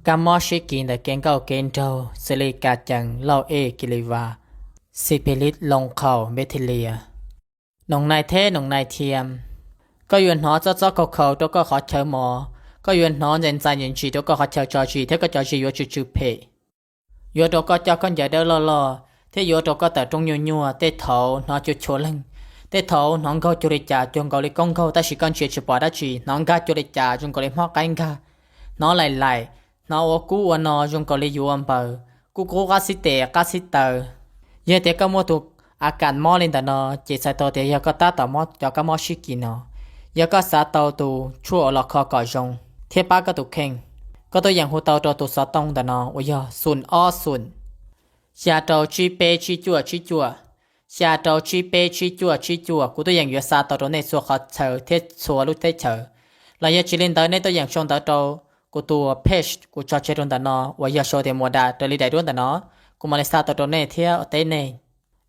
Kab mob sib kis ntawm kev nkauj kev nraug xws li ka cees, lauj ej, kis lis vas, xi phi lis, loo qhaus, npeb thi lias, noog nai theb, noog nai thiam. Koj yuav hnov txob txob khaus khaus rau koj qhov chaw mos, koj yuav hnov ntxais ntxais ntsim ntsim rau koj qhov chaw tso zis thiab koj cov zis yuav tsw tsw phem. Yuav rau koj coj khaub ncaws dawb loj loj thiab yuav rau koj tawm rooj nyuaj nyuaj, tej thaum hnov cuag chua leeg, tej thaum hnov nkaug cuag li cas cuag nkaus li koob nkaug tab sis koj ntsia tsis pom dab tsi, hnov nkag cuag li cas zoo nkaus li hmob qaib nkag, hnov laim laim, hnov ua kub ua no zoo nkaus li yuav ua npaws, kub kub qab xib tes qab xib taw. Yog tias koj muaj tus a kas mob li ntawm no ces txhais tau tias yog koj tab tom mob cov kab mob sib kis no. Yog koj xav tau tus tshuaj uas los kho kom zoo thiab pab koj tus kheej, koj tuaj yeem hu tau rau tus xov tooj ntawm no uas yog xoom ob xoom, xya rau tsib peb tsib cuaj tsib cuaj, xya rau tsib peb tsib cuaj tsib cuaj. Kuv tuaj yeem yuav xa tau rau nej txhua qhov chaw thiab txhua lub teb chaws. Los yog tsis li ntawd nej tuaj yeem sau ntawv rau kuv tus page kuv tso tseg rau ntawm no uas yog sau tias Muas Dam raws li daim duab ntawm no, kuv mam li xa tau rau nej thiab teb nej.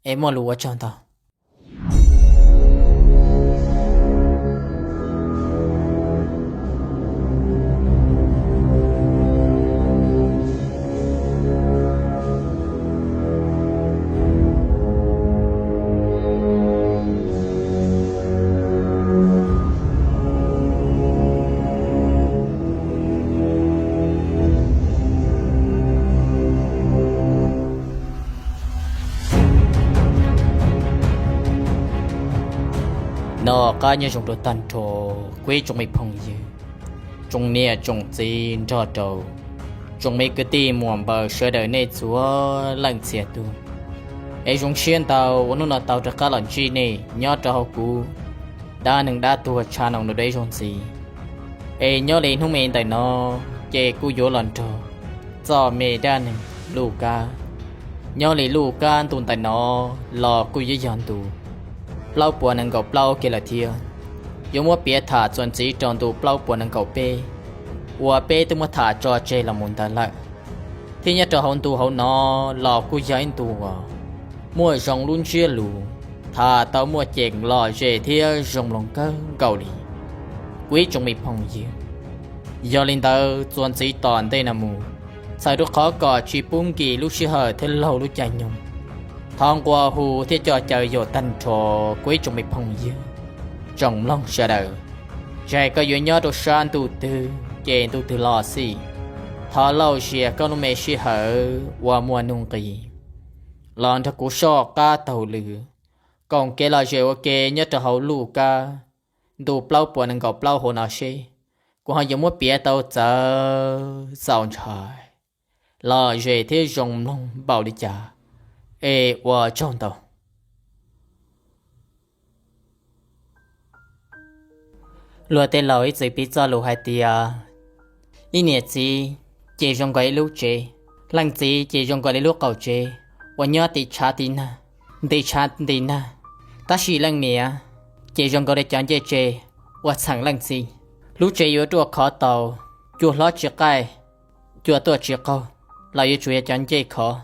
Es muaj lus ua tsaug ntau. Noj qab nyob zoo rau tag nrho kuv ib tsoom me phooj ywg, tsoom niam tsoom txiv nrog rau tsoom me kwv tij muam npawg sawv daws nej txhua leej txhia tus. Es zoo siab ntau uas hnub no tau rov qab los ntsib nej nyob rau hauv kuv dab neeg dab tuag channel no dua ib zaug ntxiv. Es nyob li hnub me ntawm no ces kuj yuav los nrog txoj me dab neeg Luj Kab. Nyob li Luj Kab ntu ntawm no los kuj yuav yog ntu plaub puas nees nkaum plaub kiag lawm thiab. Yuav muab piav tham txuas ntxiv rau ntu plaub puas nees nkaum peb uas peb twb muab tham tso tseg los mus ntawd lawm. Thiab nyob rau hauv ntu hauv no los kuj yog ib ntu uas muaj zoo lub ntsiab lus, tham tau muaj ceem lom zem thiab zoo mloog kawg nkaus li kuv ib tsoom me phooj ywg. Yog li ntawd txuas ntxiv tom ntej no mus, txhawm rau qhov kom tsis pub nkim lub sij hawm thiab laug lub caij nyoog, thov nqua hu thiab coj caw yaum tag nrho kuv ib tsoom me phooj ywg, tsoom mloog sawv daws, tsis hais koj yuav nyob rau sab ntuj twg ces ntuj twg los xij, thov lauj zias koj lub me sij hawm uas muaj nuj nqis los nrog kuv soj qab taug lw, koom kev lom zem ua ke nyob rau hauv Luj Kab ntu plaub puas nees nkaum plaub hauv no seb kuv ho yuav muab piav tau txawv txaus ntshai, lom zem thiab zoo mloog npaum li cas. Es ua tsaug ntau. Luag tej laus ib txwm piv txoj lus hais tias ib niam txiv ces zoo nkaus ib lub tsev, leej txiv ces zoo nkaus li lub qaum tsev uas nyob ti tshav ti nag, nti tshav nti nag. Tab sis leej niam ces zoo nkaus li cov ncej tsev uas txheem leej txiv. Lub tsev yuav ruaj khov tau, cua hlob tsis qaij, cua tuaj tsis qaug, los yuav tsum yog cov ncej khov.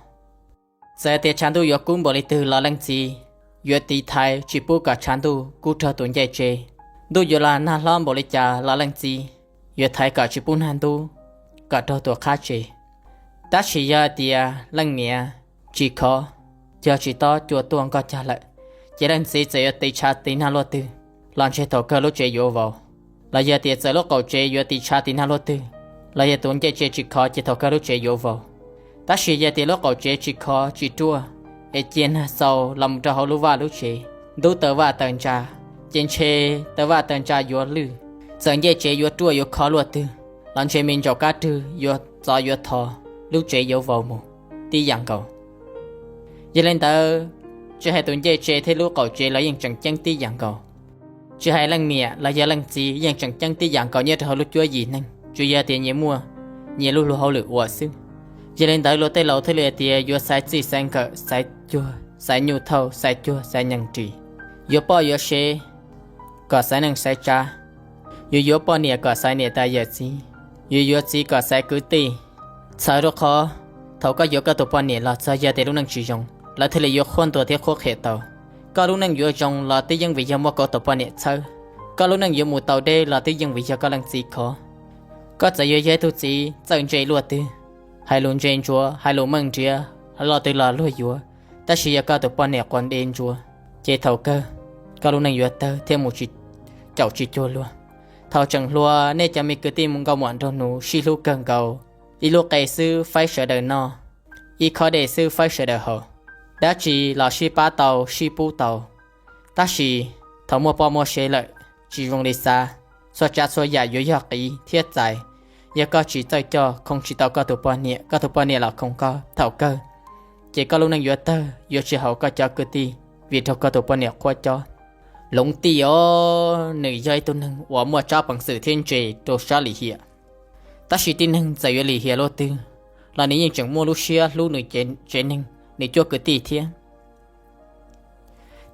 Txawm tias tshav ntuj yuav kub npaum li twg los leej txiv yuav tiv thaiv tsis pub kom tshav ntuj kub raug tus ncej tsev. Ntuj yuav los nag hlob npaum li cas los leej txiv yuav thaiv kom tsis pub nag ntub kom raug tus qhab tsev. Tab sis yog tias leej niam tsis khov, cog tsis tob cua tuaj nkoj cag lawm, ces leej txiv txawm yuav tiv tshav tiv nag luaj twg los ntshe thaum kawg lub tsev yuav vau. Los yog tias txawm lub qaum tsev yuav tiv tshav tiv nag luaj twg, los yog tus ncej tsev tsis khov ces thaum kawg lub tsev yuav vau. Tab sis yog tias lub qaum tsev tsis khov tsis ruaj, es cia nag xaus los mus rau hauv lub vaj lub tsev, ntub taw vaj taw ntsa, ces ntshe taw vaj taw ntsa yuav lwj. Txawm ncej tsev yuav ruaj yuav khov luaj twg, los ntshe me ntsaum kab rwg yuav txov yuav tho, lub tsev yuav vau mus tib yam nkaus. Yog li ntawd, tsis hais tus ncej tsev thiab lub qaum tsev los yeej tseem ceeb tib yam nkaus. Tsis hais leej niam los yog leej txiv yeej tseem ceeb tib yam nkaus nyob rau hauv lub cuab yim neeg, tsuas yog tias nyias muaj nyias lub luag hauj lwm ua xwb. Yog li ntawd luag tej laus thiaj li tias yuav xaiv txij xaiv nkawm, xaiv cuag xaiv nyuj thauj, xaiv cuag xaiv nyees ris, yuav poj yuav sev kom xaiv neej xaiv tsav, yuav yuav poj niam kom xaiv niam tais yawm txiv, yuav yuav txiv kom xaiv kwv tij. Txhawm rau qhov thaum koj yuav koj tus poj niam los txog yog tias lub neej tsis zoo, lawv thiaj li yuav qhuab ntuas thiab qhuab qhia tau. Koj lub neej yuav zoo los twb yeej vim yog muaj koj tus poj niam txhawb. Koj lub neej yuav mus tau deb los twb yeej vim yog koj leej txiv khov. Koj txawm yuav yog ib tug txiv txawj ntse luaj twg, hais lus ntse ntsuav, hais lus meej nrhiav, luaj twg los luag yuav, tab sis yog koj tus poj niam quav ntev ntsuav, ces thaum kawg koj lub neej yuav tawg thiab mus tsis caum tsis cuag luag. Thaum tseem hluas, nej cov me kwv tij nkauj muam nraug nus sib hlub kawg nkaus, ib lub qe xwb faib sawv daws noj, ib khob dej xwb faib sawv daws haus, dab tsi los sib pab tau sib pub tau. Tab sis thaum muaj poj muaj sev lawm, tsis zoo li xav, txhua tsav txhua yam yuav yog qiv thiab txais. Yog koj tsis txawj coj, khoo tsis tau koj tus poj niam, koj tus poj niam los khoo koj, thaum kawg ces koj lub neej yuav tawg, yuav tsis haum koj cov kwv tij, vim raug koj tus poj niam qhuab cob. Loov Tij os, nws yog ib tug neeg uas muaj tsab peev xwm thiab ntse rau sab lim hiam. Tab sis tib neeg txawm yuav lim hiam luaj twg los nws yeej tseem muaj lub siab hlub nws tsev neeg, nws cuab kwv tij thiab.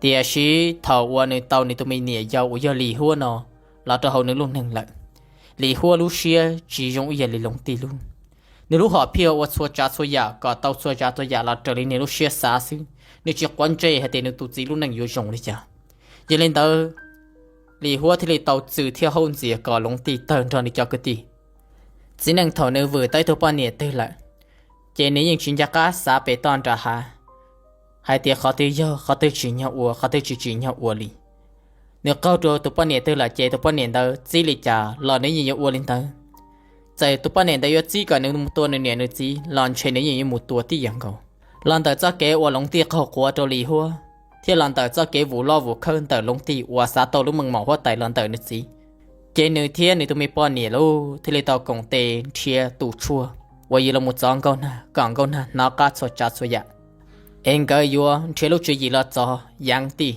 Tiam sis thaum uas nws tau nws tus me niam yau uas yog Lis Huab no los rau hauv nws lub neej lawm, Lis Huab lub siab tsis zoo ib yam li Loov Tij lub. Nws lub hom phiaj ua txhua tsav txhua yam kom tau txhua tsav txhua yam los raws li nws lub siab xav xwb, nws tsis quav ntsej hais tias nws tus txiv lub neej yuav zoo li cas. Yog li ntawd, Lis Huab thiaj li tau txwm thiab haub ntxias kom Loov Tij tawg nrog nws cov kwv tij. Txiv neej thaum nws vwm tau ib tug poj niam twg lawm, ces nws yeej tsis nco qab xav pem toj nram hav hais tias qhov twg yog, qhov twg tsim nyog ua, qhov twg tsis tsim nyog ua li. Nws qaug rau tus poj niam twg lawm ces tus poj niam ntawd txib li cas los nws yeej yuav ua li ntawd. Txawm tus poj niam ntawd yuav txib kom nws mus tua nws niam nws txiv los ntshe nws yeej yuav mus tua tib yam nkaus. Los ntawm txoj kev uas Loov Tij qaug quav rau Lis Huab, thiab los ntawm txoj kev vus loj vus khawb ntawm Loov Tij uas xav tau lub meej mom huab tais los ntawm nws txiv, ces nws thiab nws tus me poj niam lauj thiaj li tau koom tes nrhiav tus tshuaj uas yuav los mus txov Nkauj Nag kom Nkauj Nag hnov qab txhua tsav txhua yam, es nkawd yuav nrhiav lub tswv yim los txov Yaav Tij,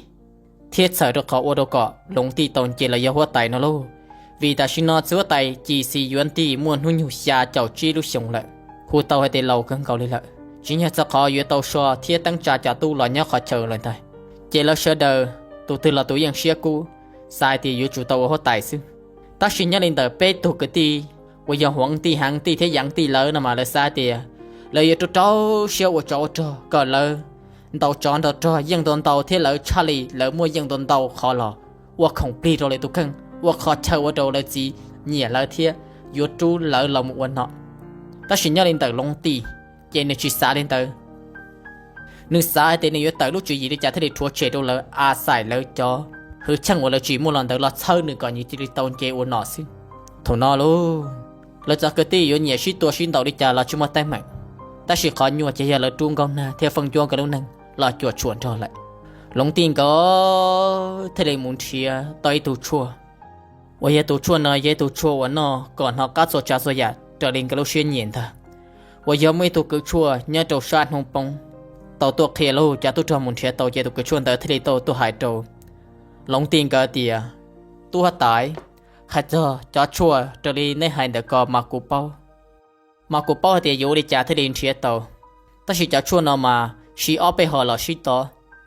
thiab txhawm rau qhov ua rau kom Loov Tij tau nce los yog huab tais no lauj. Vim tam sim no txiv huab tais Ci Xis Yuav Tij muaj hnub nyoog xya caum tsib lub xyoos lawm, hu tau hais tias laus kawg nkaus li lawm, tsis nyog txog qhov yuav tau so thiab teeb tsa cov tub los nyob qhov chaw lawm ntag. Ces lawv sawv daws tus twg los tus yeej siab kub, xav hais tias yuav tsum tau ua huab tais xwb. Tab sis nyob li ntawm peb tug kwv tij uas yog Huav Tij, Haav Tij thiab Yaav Tij lawv no mas lawv xav tias lawv yuav rau rau siab ua tsov ua rog kom lawv ntaus tsov ntaus rog yeej ntau ntau thiab lawv tshaj li lawv muaj yeej ntau ntau qhov los ua khoom plig rau lawv tus kheej, ua qhov chaw ua rau lawv txiv nyiam lawv thiab yuav rub lawv los mus ua nom. Tab sis nyob li ntawm Loov Tij, ces nws tsis xav li ntawd. Nws xav hais tias nws yuav tawm lub tswv yim li cas thiaj li rhuav tshem rau lawv, a xais lawv cov hwj chim uas lawv tsim muaj los ntawd los txhawb nws kom nws cia li tau nce ua nom xwb. Thaum no lauj, lawv cov kwv tij yuav nyiam sib tua sib ntaus li cas los tsis muaj teeb meem, tab sis qhov nyuaj ces yog lawv rub Nkauj Nag thiab Feej Cuab nkawd lub neej los cuam tshuam nrog lawm. Loov Tij nkawd thiaj li mus nrhiav tau ib tug tshuaj, uas yog tus tshuaj no yog ib tug tshuaj uas noj kom hnov qab txhua tsav txhua yam raws li nkawd lub siab nyiam ntag. Uas yog muaj ib tug kws tshuaj nyob rau sab hnub poob tau tuaj qhia lauj, cov tub rog mus nrhiav tau ces tus kws tshuaj ntawd thiaj li tau tuaj hais rau Loov Tij nkawd tias, tub huab tais, hais txog cov tshuaj raws li neb hais ntawm ko mas kuv paub, mas kuv paub hais tias yuav ua li cas thiaj li nrhiav tau. Tab sis cov tshuaj no mas siv ob peb hom los sib tov,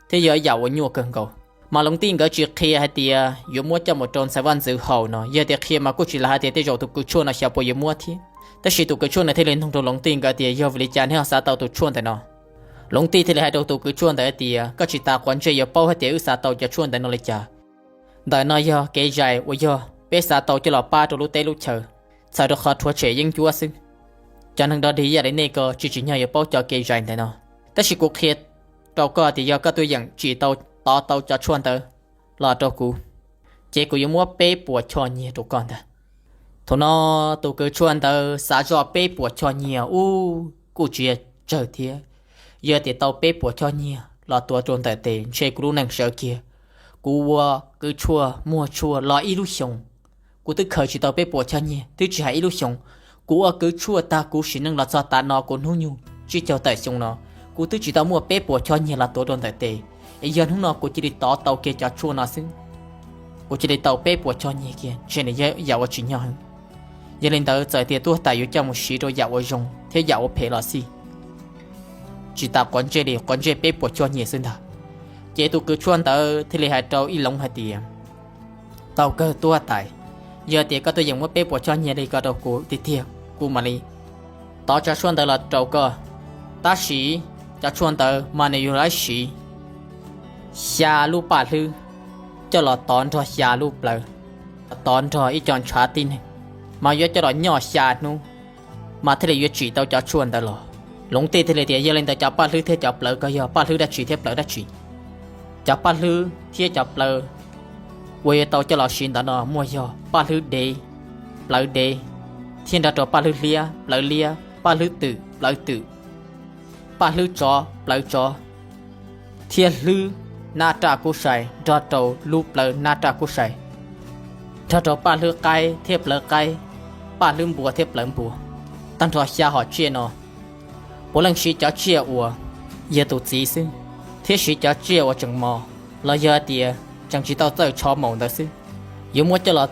thiab yog ib yam uas nyuaj kawg nkaus. Mas Loov Tij nkawd tsis qhia hais tias yuav muab coj mus rau ntxhais vaj ntxwv haus no, yog tias qhia mas kuj tsis lam hais tias tej zaum tus kws tshuaj no xyov puas yuav muab thiab. Tab sis tus kws tshuaj no thiaj li nug rau Loov Tij nkawd tias yog vim li cas neb ho xav tau tus tshuaj ntawm no. Loov Tij thiaj li hais rau tus kws tshuaj ntawd tias koj tsis tas quav ntsej yuav paub hais tias wb xav tau cov tshuaj ntawm no li cas. Ntawm no yog kev zais uas yog peb xav tau coj los pab rau lub teb lub chaw, txhawm rau qhov rhuav tshem yeeb ncuab xwb. Cov neeg dog dig ib yam li nej ko tsis tsim nyog yuav paub cov kev zais ntawm no. Tab sis kuv qhia rau koj tias yog koj tuaj yeem tsim tau, tov tau cov tshuaj ntawd los rau kuv, ces kuv yuav muab peb puas choj nyiaj rau koj ntag. Thaum no tus kws tshuaj ntawd xav zoj peb puas choj nyiaj ub kuj tsis yog tsawg thiab. Yog tias tau peb puas choj nyiaj los tuav rau ntawm tes ntshe kuv lub neej sawv kiag. Kuv ua kws tshuaj muag tshuaj los ib lub xyoos, kuv twb khaws tsis tau peb puas choj nyiaj, twb tsis hais ib lub xyoos. Kuv ua kws tshuaj tag kuv sim neej los txog tav no kuv hnub nyoog tsib caug tawm xyoo no, kuv twb tsis tau muaj peb puas choj nyiaj los tuav rau ntawm tes. Es yog hnub no kuv cia li tov tau kiag cov tshuaj no xwb, kuv cia li tau peb puas choj nyiaj kiag, ntshe nws yog yam uas tsim nyog heev. Yog li ntawd txawm tias tub huab tais yuav coj mus siv rau yam uas zoo thiab yam uas phem los xij, tsis tas quav ntsej li, quav ntsej peb puas choj nyiaj xwb ntag. Ces tus kws tshuaj ntawd thiaj li hais rau ib Loov hais tias, tau kawg tub huab tais, yog tias koj tuaj yeem muab peb puas choj nyiaj li ko rau kuv tiag tiag, kuv mam li tov cov tshuaj ntawd los rau koj. Tab sis cov tshuaj ntawd mas nws yuav lab siv xya lub paj hlwb coj los tov nrog xya lub plawv, tov nrog ib co ntshav tib neeg. mas yuav coj los nyoj xya hnub, mas thiaj li yuav tsim tau cov tshuaj ntawd los. Loov Tij thiaj li tias, yog li ntawd cov paj hlwb thiab cov plawv ko yog paj hlwb dab tsi thiab plawv dab tsi? Cov paj hlwb thiab cov plawv uas yuav tau coj los siv ntawd no muaj yog paj hlwb dev, plawv dev, thiab nrog rau paj hlwb hliab, plawv liab, paj hlwb twm, plawv twm, paj hlwb tsov, plawv tsov, thiab hlwb nab raj kub sai nrog rau lub plawv nab raj kub sai, nrog rau paj hlwb qaib thiab plawv qaib, paj hlwb npua thiab plawv npua. Tag nrho xya hom tsiaj no, puav leej siv cov tsiaj uas yog tus txiv xwb, thiab siv cov tsiaj uas tseem mos, los yog tias tseem tsis tau txawj tshov maum ntawd xwb, yuav muab coj los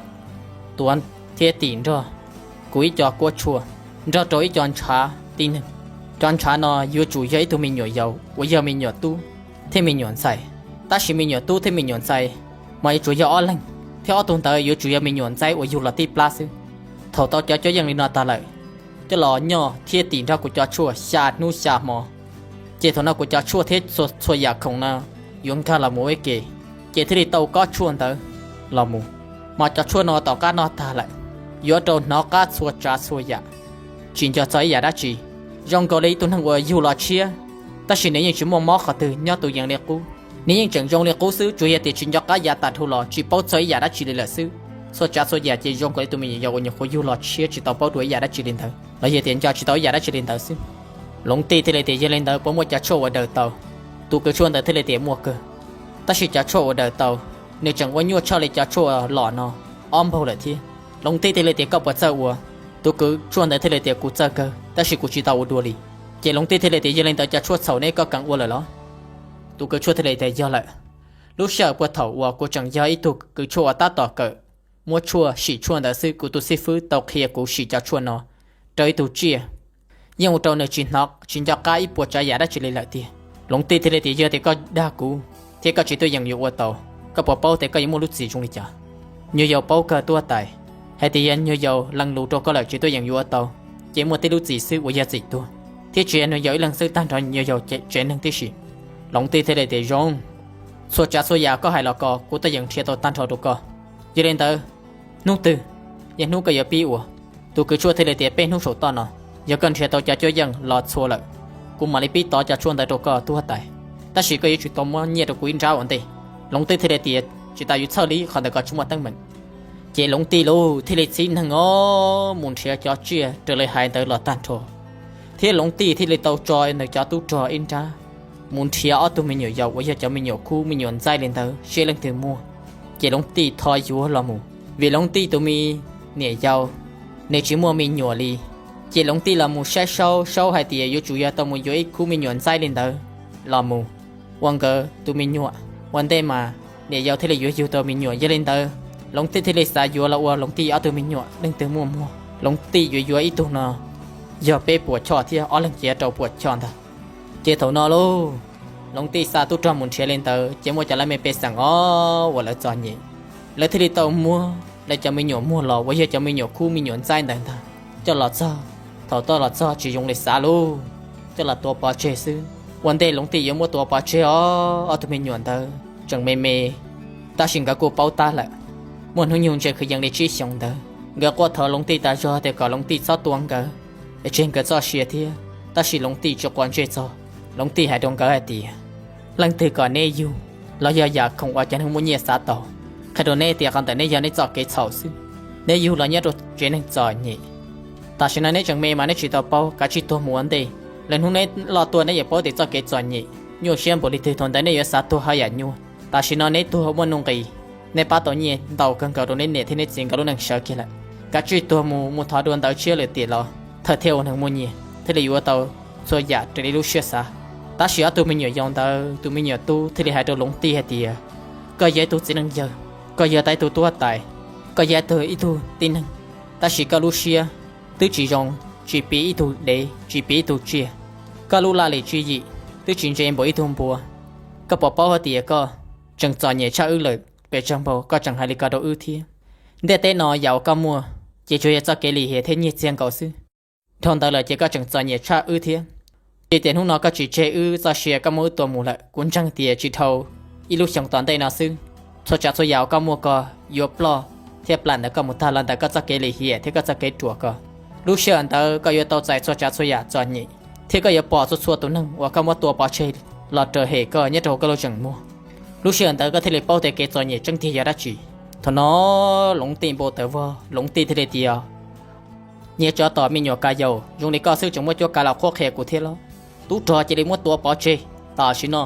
tuav thiab tim nrog kuv ib co kuab tshuaj, nrog rau ib co ntshav tib neeg. Cov ntshav no yuav tsum yog ib tug me nyuam yaus uas yog me nyuam tub thiab me nyuam ntxhais, tab sis me nyuam tub thiab me nyuam ntxhais mas yuav tsum yog ob leeg, thiab ob tug ntawd yuav tsum yog me nyuam ntxaib uas yug los tib plab xwb. Thaum tau cov cuab yeej li no tag lawm, coj los nyoj thiab tim nrog kuv cov tshuaj xya hnub xya hmo, ces thaum no kuv cov tshuaj thiab txhua yam khoom no yuav nkag los mus ua ke, ces thiaj li tau kob tshuaj ntawd los mus. Mas cov tshuaj no tom qab noj tag lawm, yuav rau hnov qab txhua tsav txhua yam, tsis nco txog ib yam dab tsi, zoo nkaus li ib tug neeg uas yug los tshiab, tab sis nws yeej tsis muaj mob qhov twg nyob tus yees li qub. Nws yeej tseem zoo li qub xwb, tsuas yog tias tsis nco qab yav tas dhau los tsis paub txog ib yam dab tsi li lawm xwb. Txhua tsav txhua yam ces zoo nkaus li tus me nyuam yaus uas nyuam qhuav yug los tshiab tsis tau paub dua ib yam dab tsi li ntawd, los yog tias nco tsis tau ib yam dab tsi li ntawd xwb. Loov Tij thiaj li tias, yog li ntawd puas muaj cov tshuaj uas daws tau? Tus kwv tshuaj ntawd thiaj li tias, muaj kawg, tab sis cov tshuaj uas daws tau, nws tseem ua nyuaj tshaj li cov tshuaj los no ob npaug lawm thiab. Loov Tij thiaj li tias, koj puas txawj ua? Tus kwv tshuaj ntawd thiaj li tias, kuv txawj kawg, tab sis kuv tsis tau ua dua li. Ces Loov Tij thiaj li tias, yog li ntawd cov tshuaj txhaum neb koj kheev ua lawm los? Tus kwv tshuaj thiaj li tias, yog lawm. Lub sij hawm puag thaum uas kuv tseem yog ib tug kwv tshuaj uas tab tom kawm muab tshuaj sim tshuaj ntawd xwb, kuv tus xib fwb tau qhia kuv sim cov tshuaj no rau ib tug tsiaj, yeej ua rau nws tsis hnov tsis nco qab ib puas tsav yam dab tsi li lawm tiag. Loov Tij thiaj li tias, yog tias koj dag kuv thiab koj tsis tuaj yeem yuav ua tau, koj puas paub tias koj yuav muaj lub txim zoo li cas? Nyuag yaus paub kawg tuag tais, hais tias yog nyuag yaus lees lus rau koj lawm tsis tuaj yeem yuav ua tau, ces muaj tib lub txim xwb uas yog txim tuag, thiab tsis yog nyuag yaus ib leeg xwb, tag nrho nyuag yaus tsev neeg tib si. Loov Tij thiaj li tias, zoo, txhua tsav txhua yam koj hais los ko kuv tuaj yeem nrhiav tau tag nrho rau koj. Yog li ntawd, hnub twg yog hnub koj yuav pib ua? Tus kwv tshuaj thiaj li tias, peb hnub saum toj no, yog koj nrhiav tau cov cuab yeej los txhua lawm, kuv mam li pib tov cov tshuaj ntawd rau koj tuag tais, tab sis koj yuav tsum tau muab nyiaj rau kuv ib nrab ua ntej. Loov Tij thiaj li tias, tsis tas yuav txhawj li, qhov ntawd koj tsis muaj teeb meem. Ces Loov Tij lauj thiaj li txib neeg os mus nrhiav cov tsiaj raws li hais ntawd los tag nrho, thiab Loov Tij thiaj li tau tso nws cov tub rog ib nrab mus nrhiav ob tug me nyuam yaus uas yog cov me nyuam khub me nyuam ntxaij li ntawd seb leej twg muaj. Ces Loov Tij tho yuav los mus, vim Loov Tij tus me niam yau nws tsis muaj me nyuam li. Ces Loov Tij los mus saib Saub, Saub hais tias yuav tsum yog tau mus yuav ib khub me nyuam ntxaij li ntawd los mus ua nkawd tus me nyuam ua ntej mas niam yau thiaj li yuav yug tau me nyuam. Yog li ntawd, Loov Tij thiaj li xav yuav los ua Loov Tij ob tug me nyuam leej twg muaj muag, Loov Tij yuav yuav ib tug no yog peb puas choj thiab ob leeg ces yog rau puas choj ntag. Ces thaum no lauj, Loov Tij xa tub rog mus nrhiav li ntawd ces muaj cov laj mej pej xeem os uas lawv txom nyem, lawv thiaj li tau muab lawv cov me nyuam muag los uas yog cov me nyuam khub me nyuam ntxaij ntawd ntag coj los txog. Thaum toj los txog tsis zoo li xav lauj, coj los tua pov tseg xwb. Ua ntej Loov Tij yuav muab tua pov tseg os, ob tug me nyuam ntawd tseem me me, tab sis nkawd kuj paub tab lawm. Muaj hnub nyoog ntshe kwv yees li tsib xyoos ntawd, nkawd quaj thov Loov Tij tas zog tias kom Loov Tij txhob tua nkawd, es tseg nkawd txoj sia thiab, tab sis Loov Tij tsis quav ntsej txog. Loov Tij hais rau nkawd hais tias, leej twg kom neb yug los yog yam khoom uas cov neeg muaj nyiaj xav tau, qhia rau neb tias qhov ntawd neb yog neb txoj kev txhaum xwb, neb yug los nyob rau tsev neeg txom nyem. Tam sim no neb tseem me mas neb tsis tau paub, kav tsij tuag mus ua ntej, lwm hnub neb loj tuaj neb yuav paub tias txoj kev txom nyem nyuaj siab npaum li twg, thaum ntawd neb yuav xav tuag haj yam nyuaj. Tam sim no neb tuag muaj nuj nqis, neb pab tau nyiaj ntau kawg nkaus rau neb niam thiab neb txiv nkawd lub neej sawv kiag lawm. Kav tsij tuag mus, mus thov dua ntawv tshiab lwm tiam los thawj thiaj ua neeg muaj nyiaj, thiaj li yuav tau txhua yam raws li lub siab xav. Tab sis ob tug me nyuam yaus ntawd tus me nyuam tub thiaj li hais rau Loov Tij hais tias, koj yog ib tug txiv neej yawg, koj yog tau ib tug tub huab tais, koj yog ib tug, ib tug tib neeg, tab sis koj lub siab twb tsis zoo, tsis piv ib tug dev tsis piv ib tug tsiaj, koj lub laj lim tswv yim twb tsis ntse npaum ib tug npua. Koj puas paub hais tias koj tseem txom nyem tshaj wb lawm, pes tsawg npaum koj tseem hais li ko rau wb thiab? Ntiaj teb no yam uas koj muaj ces tsuas yog txoj kev lim hiam thiab nyiaj txiag nkaus xwb. Dhau ntawd lawm ces koj tseem txom nyem tshaj wb thiab. Ces tias hnub no koj tsis tseg wb txoj sia, koj muab wb tua mus lawm, kuv ntseeg tias tsis dhau ib lub xyoo tom ntej no xwb, txhua tsav txhua yam uas koj muaj ko yuav ploj thiab plam ntawm koj mus tag los ntawm koj txoj kev lim hiam thiab koj txoj kev ruam ko. Lub sij hawm ntawd koj yuav tau txais txhua tsav txhua yam txom nyem thiab koj yuav pom txhua txhua tus neeg uas koj muab tua pov tseg los raws hem koj nyob rau hauv koj lub zeem muag. Lub sij hawm ntawd koj thiaj li paub tias kev txom nyem tseeb tiag yog dab tsi. Thaum no Loov Tij npau taws vog, Loov Tij thiaj li tias, Niag tsov tom me nyuam ka yaus zoo li koj xwb tseem muaj cuab kav los qhuab qhia kuv thiab los? Tub rog cia li muab tua pov tseg tam sim no.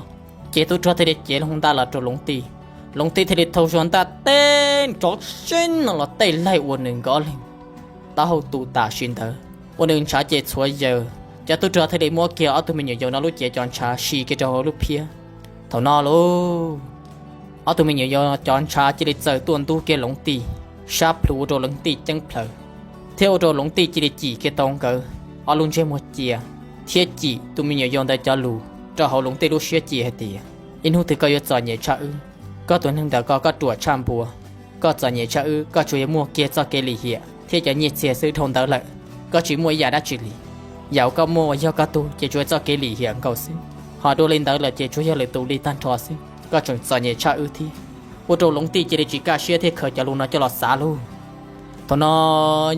Ces tub rog thiaj li cev loo ntaj los rau Loov Tij. Loov Tij thiaj li thau zog ntaj teb nrov seeb no los tej laig ua nws nkawd ob leeg taub hau tu tam sim ntawd, ua nws ntshav ces txhuav yaws. Cov tub rog thiaj li muab kiag ob tug me nyuam yaus no lub cev cov ntshav si kiag rau hauv lub phiab. Thaum no lauj, ob tug me nyuam yaus cov ntshav cia li txaws tuaj ntub kiag Loov Tij sab plhu ua rau Loov Tij ceeb plhaws, thiab ua rau Loov Tij cia li cim kiag tau nkawd ob lub ntsej muag cia, thiab cim tus me nyuam yaus ntawd cov lus rau hauv Loov Tij lub siab cia hais tias, Ib hnub twg koj yuav txom nyem tshaj wb. Koj tus neeg ntawm ko koj ruam tshaj npua, koj txom nyem tshaj wb, koj tsuas yog muaj kiag txoj kev lim hiam thiab cov nyiaj txiag xwb dhau ntawd lawm, koj tsis muaj ib yam dab tsi li. Yam uas koj muaj uas yog koj tug ces tsuas yog txoj kev lim hiam nkaus xwb, ho dua li ntawd lawm ces tsuas yog lwm tus li tag nrho xwb, koj tseem txom nyem tshaj wb thiab. Ua rau Loov Tij cia li tsis kaj siab thiab khaws cov lus no coj los xav lauj. Thaum no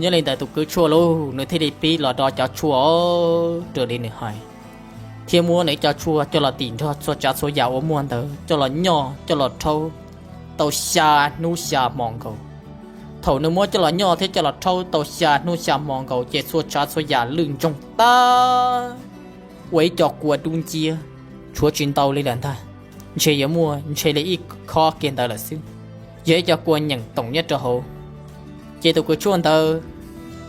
nyob li ntawm tus kwv tshuaj lauj, nws thiaj li pib los do cov tshuaj raws li nws hais, thiab muab nws cov tshuaj coj los tim nrog txhua tsav txhua yam uas muaj ntawd coj los nyoj coj los rhaub tau xya hnub xya hmo nkaus. Thaum nws muab coj los nyoj thiab coj los rhaub tau xya hnub xya hmo nkaus ces txhua tsav txhua yam lwj ntsoog tag, ua ib co kua dub nciab, tshuav tsis ntau li lawm ntag, ntshe yuav muaj ntshe li ib khob kiag ntawd lawm xwb, yog ib co kua nyeem toom nyob rau hauv. Ces tus kwv tshuaj ntawd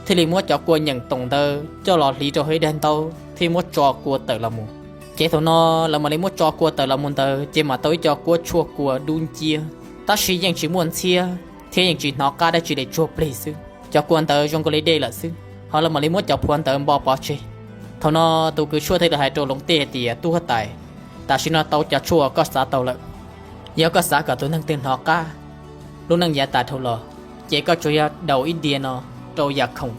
thiaj li muab cov kua nyeem toom ntawd coj los hliv rau hauv ib daim ntaub thiab muab tso kua tawm los mus. Ces thaum no lawv mam li muab tso kua tawm los mus ntawd ces mam tau ib co kuab tshuaj kua dub nciab, tab sis yeej tsis muaj ntxhiab thiab yeej tsis hnov qab dab tsi li, tsuag plig xwb. Cov kua ntawd zoo nkaus li dej lawm xwb, ho lawv mam li muab cov phua ntawd npo pov tseg. Thaum no tus kwv tshuaj thiaj li hais rau Loov Tij hais tias, Tub huab tais, tam sim no tau cov tshuaj koj xav tau lawm. Yog koj xav kom tus neeg twg hnov qab lub neej yav tas dhau los, ces koj tsuas yog daus ib diav no rau yam khoom,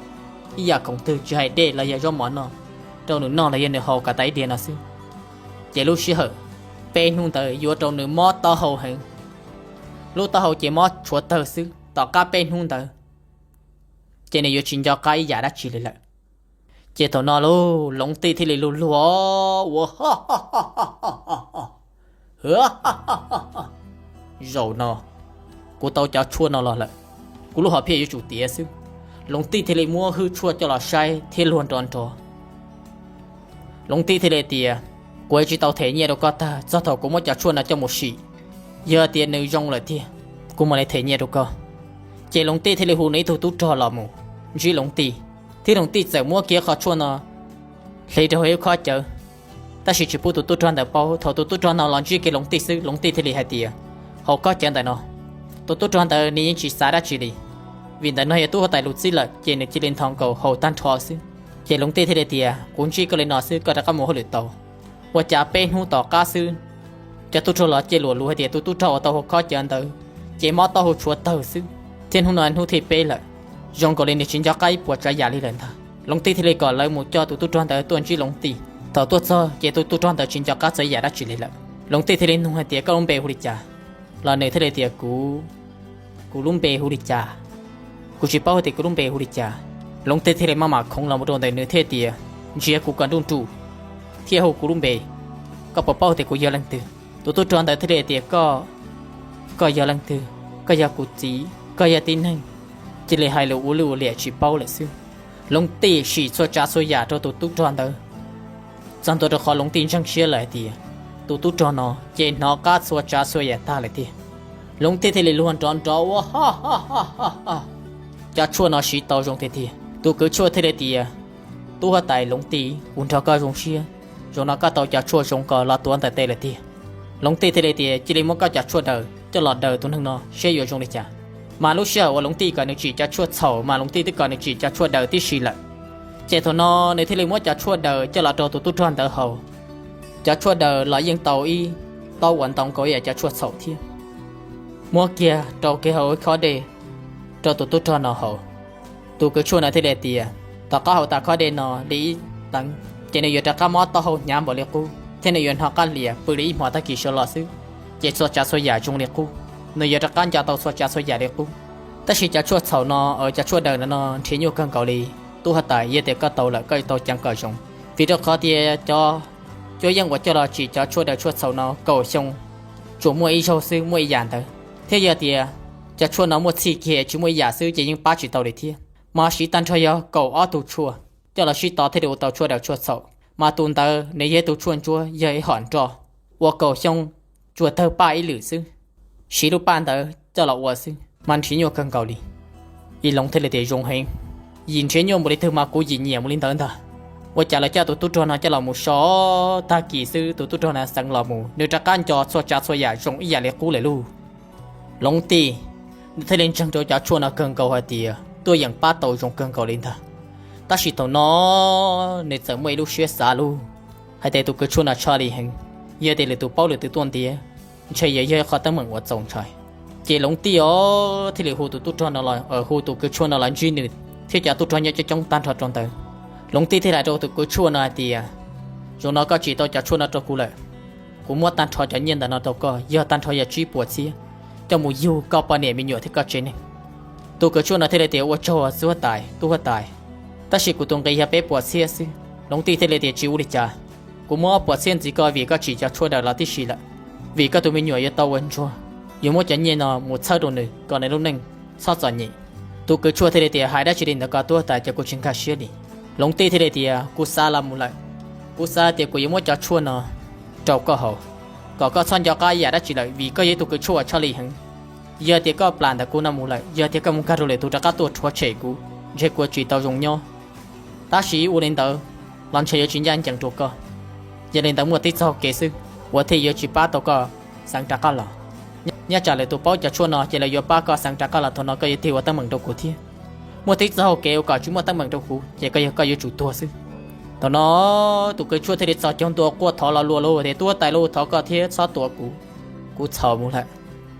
ib yam khoom twg tsis hais dej los yog zaub mov noj, rau nws noj los yog nws haus kom tas ib diav no xwb. Ces lub sij hawm peb hnub ntawd yuav rau nws mob taub hau heev, lub taub hau ces mob tshuav tawg xwb. Tom qab peb hnub ntawd ces nws yuav tsis nco qab ib yam dab tsi li lawm. Ces thaum no lauj, Loov Tij thiaj li luag luag ua, Zaum no kuv tau cov tshuaj no los lawm, kuv lub hom phiaj yuav tsum tiav xwb. Loov Tij thiaj li muab hwj tshuaj coj los saib thiab luag nrov nrov. Loov Tij thiaj li tias, Kuv yuav tsis tau them nyiaj rau koj tag txog thaum kuv muab cov tshuaj no coj mus sim. Yog tias nws zoo lawm tiag, kuv mam li them nyiaj rau koj. Ces Loov Tij thiaj li hu nws ib tug tub rog los mus ntsib Loov Tij, thiab Loov Tij txawm muab kiag qhov tshuaj no hliv rau hauv ib khob cawv, tab sis tsis pub tus tub rog ntawd paub. Thaum tus tub rog no los ntsib kiag Loov Tij xwb, Loov Tij thiaj li hais tias, Haus khob cawv ntawm no. Tus tub rog ntawd nws yeej tsis xav dab tsi li, vim ntawm no yog tub huab tais lus txib lawm ces nws cia li nthos nkaus haus tag nrho xwb. Ces Loov Tij thiaj li tias, Kuv ntsib koj li no xwb koj rov qab mus hauj lwm tau. Ua cas peb hnub tom qab xwb, cov tub rog los cia li luag luag hais tias tus tub rog uas tau haus khob cawv ntawd ces mob taub hau tshuav tawg xwb, thiab hnub no hnub thib peb lawm, zoo nkaus li nws tsis nco qab ib puas tsav yam li lawm ntag. Loov Tij thiaj li kom lawv mus coj tus tub rog ntawd tuaj ntsib Loov Tij. Thaum tuaj txog ces tus tub rog ntawd tsis nco qab txog ib yam dab tsi li lawm. Loov Tij thiaj li nug hais tias, Koj lub npe hu li cas? Los nws thiaj li tias, Kuv, kuv lub npe hu li cas? Kuv tsis paub hais tias kuv lub npe hu li cas. Loov Tij thiaj li maj mam khoov los mus rau ntawm nws thiaj tias, Ntsia kuv kom nruj nruj thiab hu kuv lub npe, koj puas paub hais tias kuv yog leej twg? Tus tub rog ntawd thiaj li tias, Koj, koj yog leej twg? Koj yog kuv txiv, koj yog tib neeg? Cia li hais lus ua lwj ua liam tsis paub lawm xwb. Loov Tij sim txhua tsav txhua yam rau tus tub rog ntawd, txog ntua rau qhov Loov Tij ntseeg siab lawm hais tias tus tub rog no ces hnov qab txhua tsav txhua yam tag lawm tiag. Loov Tij thiaj li luag nrov nrov ua, Cov tshuaj no siv tau zoo tiag tiag. Tus kwv tshuaj thiaj li tias, Tub huab tais Loov Tij, kuv nrog koj zoo siab, zaum no koj tau cov tshuaj zoo ko los tuav ntawm tes lawm tiag. Loov Tij thiaj li tias, Cia li muab koj cov tshuaj daws coj los daws tus neeg no seb yuav zoo li cas. Mas lub sij hawm uas Loov Tij kom nws tsim cov tshuaj txhaum mas Loov Tij twb kom nws tsim cov tshuaj daws tib si lawm. Ces thaum no nws thiaj li muab cov tshuaj daws coj los rau tus tub rog ntawd haus. Cov tshuaj daws los yeej tau ib taub uas ntau nkaus ib yam cov tshuaj txhaum thiab. Muab kiag rau kiag hauv ib khob dej rau tus tub rog no haus. Tus kwv tshuaj no thiaj li tias, Tom qab haus tas khob dej no li ib teev, ces nws yuav rov qab mob taub hau hnyav npaum li qub, thiab nws yuav hnov qab lias pw li ib hmos tag kis sawv los xwb, ces txhua tsav txhua yam zoo li qub. Nws yuav rov qab nco tau txhua tsav txhua yam li qub. Tab sis cov tshuaj txhaum no, cov tshuaj daws no no nrhiav nyuaj kawg nkaus li. Tub huab tais, yog tias koj tau lawm koj yuav tau ceev kom zoo, vim rau qhov tias cov cuab yeej uas coj los tsim cov tshuaj daws tshuaj txhaum no kaum xyoo tsuas muaj ib zaug xwb, muaj ib yam ntawd, thiab yog tias cov tshuaj no muaj txhij kiag tsis muaj ib yam xwb ces yeej pab tsis tau li thiab. Mas siv tag nrho yog kaum ob tug tshuaj coj los sib tov thiaj li ua tau tshuaj daws tshuaj txhaum. Mas tus ntawd nws yog ib tug tshuaj ntsuab, yog ib hom nroj, ua kaum xyoo tsuas tawg paj ib lwm xwb, siv lub paj ntawd coj los ua xwb, mas nrhiav nyuaj kawg nkaus li. Ib Loov thiaj li tias, Zoo heev, yim nrhiav nyuaj npaum li twg mas kuv yim nyiam mus li ntawd ntag. Ua cas lawv coj tus tub rog no coj los mus so tag kis xwb, tus tub rog no xeev los mus nws rov qab nco txhua tsav txhua yam zoo ib yam li qub lawm lauj. Loov tij, nws thiaj li ntseeg rau cov tshuaj no kawg nkaus hais tias tuaj yeem pab tau zoo kawg nkaus li ntag. Tab sis thaum no nws txawm muaj ib lub siab xav lauj, hais tias tus kws tshuaj no tshaj li heev, yog tias lwm tus paub lwm tus tuaj ntiav, ntshe yuav yog ib qho teeb meem uas txaus ntshai. Ces Loov tij os thiaj li hu tus tub rog no los, hu tus kws tshuaj no los ntsib nws thiab cov tub rog nyob coob coob tag nrho rau ntawd. Loov tij thiaj hais rau tus kws tshuaj no hais tias, Zaum no koj tsim tau cov tshuaj no rau kuv lawm, kuv muab tag nrho cov nyiaj ntawm no rau koj, yog tag nrho yog tsib puas txhiab, coj mus yug koj poj niam me nyuam thiab koj tsev neeg. Tus kws tshuaj no thiaj li tias, Ua tsaug txiv huab tais, tub huab tais, tab sis kuv tus nqi yog peb puas txhiab xwb. Loov tij thiaj li tias, Tsis ua li cas, kuv muab ob puas txhiab ntxiv koj vim koj tsim cov tshuaj daws los tib si lawm, vim koj tus me nyuam yuav tau ua ntsuag, yuav muab cov nyiaj no mus txhawb rau nws kom nws lub neej txhob txom nyem. Tus kws tshuaj thiaj li tias, Hais dab tsi li ntawd ko tub huab tais, ces kuv tsis nkag siab li. Loov tij thiaj li tias, Kuv xav los mus lawm, kuv xav tias kuv yuav muab cov tshuaj no rau koj haus, kom koj txhob nco qab yam dab tsi lawm, vim koj yog ib tug kws tshuaj uas tshaj li heev. Yog tias koj plam ntawm kuv no mus lawm, yog tias koj mus nkag rau lwm tus rov qab tuaj rhuav tshem kuv, ntshe kuv tsis tau zoo nyob. Tab sis ua li ntawd los ntshe yuav tsis ncaj ncees rau koj. Yog li ntawd muaj tib txoj hau kev xwb uas thiaj yuav tsis pab tau koj xeev rov qab los. Nyob tsam lwm tus paub cov tshuaj no ces lawv yuav pab koj xeev rov qab los, thaum no koj yuav tig ua teeb meem rau kuv thiab. Muaj tib txoj hau kev uas kom tsis muaj teeb meem rau kuv ces koj yog koj yuav tsum tuag xwb. Thaum no tus kws tshuaj thiaj li txhos caug ntua quaj thov los luag lauj tias, Tub huab tais lauj, thov koj thiab txhob tua kuv, kuv txhaum mus lawm.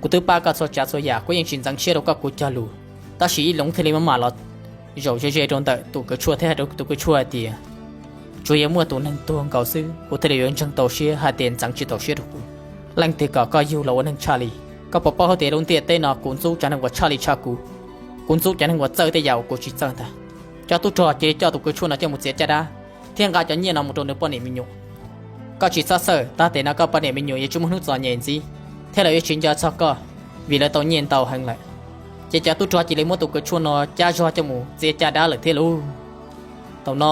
Kuv twb pab koj txhua tsav txhua yam, kuv yeej tsis ntxeev siab rau koj kuv cog lus. Tab sis ib Loov thiaj li maj mam los zaum ze ze rau ntawm tus kws tshuaj thiab hais rau tus kws tshuaj hais tias, Tsuas yog muaj tus neeg tuag nkaus xwb kuv thiaj li yuav ntseeg tau siab hais tias ntxeev tsis tau siab rau kuv. Leej twg kom koj yug los ua neeg tshaj li? Koj puas paub hais tias lub ntiaj teb no kuv ntxub cov neeg uas tshaj li tshaj kuv, kuv ntxub cov neeg uas txawj tej yam uas kuv tsis txawj ntag. Cov tub rog cia li coj tus kws tshuaj no coj mus txiav caj dab thiab nqa cov nyiaj no mus rau nws poj niam me nyuam. Koj tsis txhob txhawj, tag tes no koj poj niam me nyuam yuav tsis muaj hnub txom nyem ntxiv, thiab lawv yuav tsis nco txog koj, vim lawv tau nyiaj ntau heev lawm. Ces cov tub rog cia li muab tus kws tshuaj no cab zog coj mus txiav caj dab lawm thiab lauj. Thaum no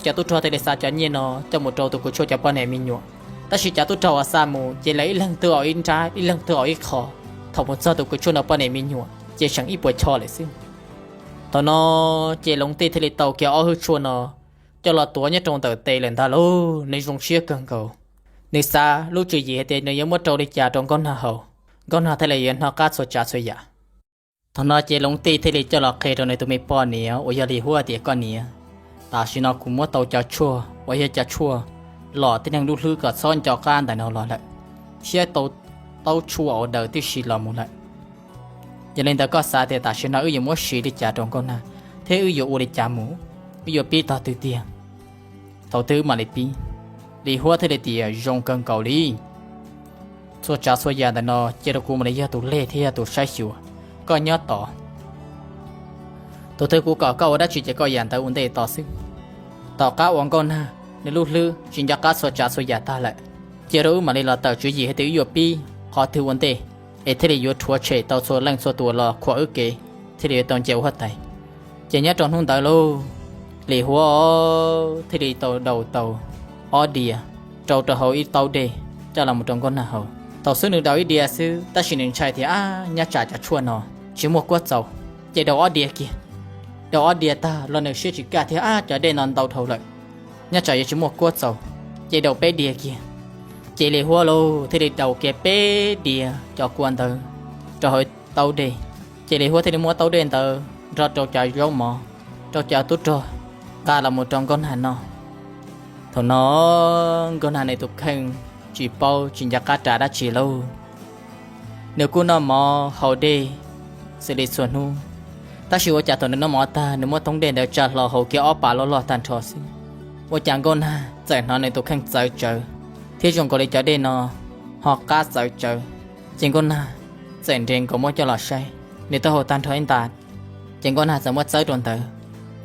cov tub rog thiaj li xa cov nyiaj no coj mus rau tus kws tshuaj cov poj niam me nyuam. Tab sis cov tub rog uas xa mus ces lawv ib leeg twg ua ib nrab, ib leeg twg ua ib qho. Thaum mus txog tus kws tshuaj no poj niam me nyuam ces seem ib puas choj lawm xwb. Thaum no ces Loov tij thiaj li tau kiag ob hwj tshuaj no coj los tuav nyob rau ntawm tes lawm ntag lauj. Nws zoo siab kawg nkaus, nws xav lub tswv yim hais tias nws yuav muab rau li cas rau Nkauj Nag haus, Nkauj Nag thiaj li yuav hnov qab txhua tsav txhua yam. Thaum no ces Loov tij thiaj li coj los qhia rau nws tus me poj niam uas yog Lis Huab tias, Koj niam, tam sim no kuv muab tau cov tshuaj uas yog cov tshuaj lom tib neeg lub hlwb kom txhob nco qab ntawm no los lawm, thiab tau taub tshuaj uas daws tib si los mus lawm. Yog li ntawd koj xav tias tam sim no wb yuav muab siv li cas rau Nkauj Nag, thiab wb yuav ua li cas mus, wb yuav pib tog twg tiag? Thaum twg wb mam li pib? Lis Huab thiaj li tias, Zoo kawg nkaus li. Txhua tsav txhua yam ntawm no cia rau kuv mam li yog tus leg thiab yog tus saib xyuas. Koj nyob tos, thaum twg kuv kom koj ua dab tsi ces koj ua yam ntawd ua ntej tos xwb. Tom qab uas Nkauj Nag nws lub hlwb tsis nco qab txhua tsav txhua yam tag lawm, cia rau wb mam li los tawm tswv yim hais tias wb yuav pib qhov twg ua ntej, es thiaj li yuav rhuav tshem tau txhua leej txhua tus los khuam wb kev, thiaj li yuav tau nce ua huab tais. Ces nyob rau hnub ntawd lauj, Lis Huab thiaj li tau daus tau ob diav rau rau hauv ib taub dej coj los mus rau Nkauj Nag haus. Thaum xub nws daus ib diav xwb tab sis nws ntshai tias, Ab, nyob tsam cov tshuaj no tsis muaj kuab txaus, ces daus ob diav kiag. Daus ob diav tag los nws siab tsis kaj thiab, Ab, cov dej no ntau dhau lawm, nyob tsam yuav tsis muaj kuab txaus, ces daus peb diav kiag. Ces Lis Huab lauj thiaj li daus kiag peb diav cov kua ntawd rau hauv taub dej. Ces Lis Huab thiaj li muab taub dej ntawd nrog rau cov zaub mov rau cov tub rog nqa los mus rau Nkauj Nag noj. Thaum no Nkauj Nag nws tus kheej tsis paub tsis nco qab ras dab tsi lauj, nws kuj noj mov haus dej xws li txhua hnub, tab sis ua cas thaum nws noj mov tag nws muab thoob dej ntawd tsa hlo haus kiag ob pas loj loj tag nrho xwb, ua cas Nkauj Nag txawm hnov nws tus kheej txawv tsawv, thiab zoo nkaus li cov dej no ho qab txawv tsawv. Ces Nkauj Nag txawm nres nkaus muab coj los saib, nws taub hau tag nrho ib nta. Ces Nkauj Nag txawm muab txawb rau ntawd.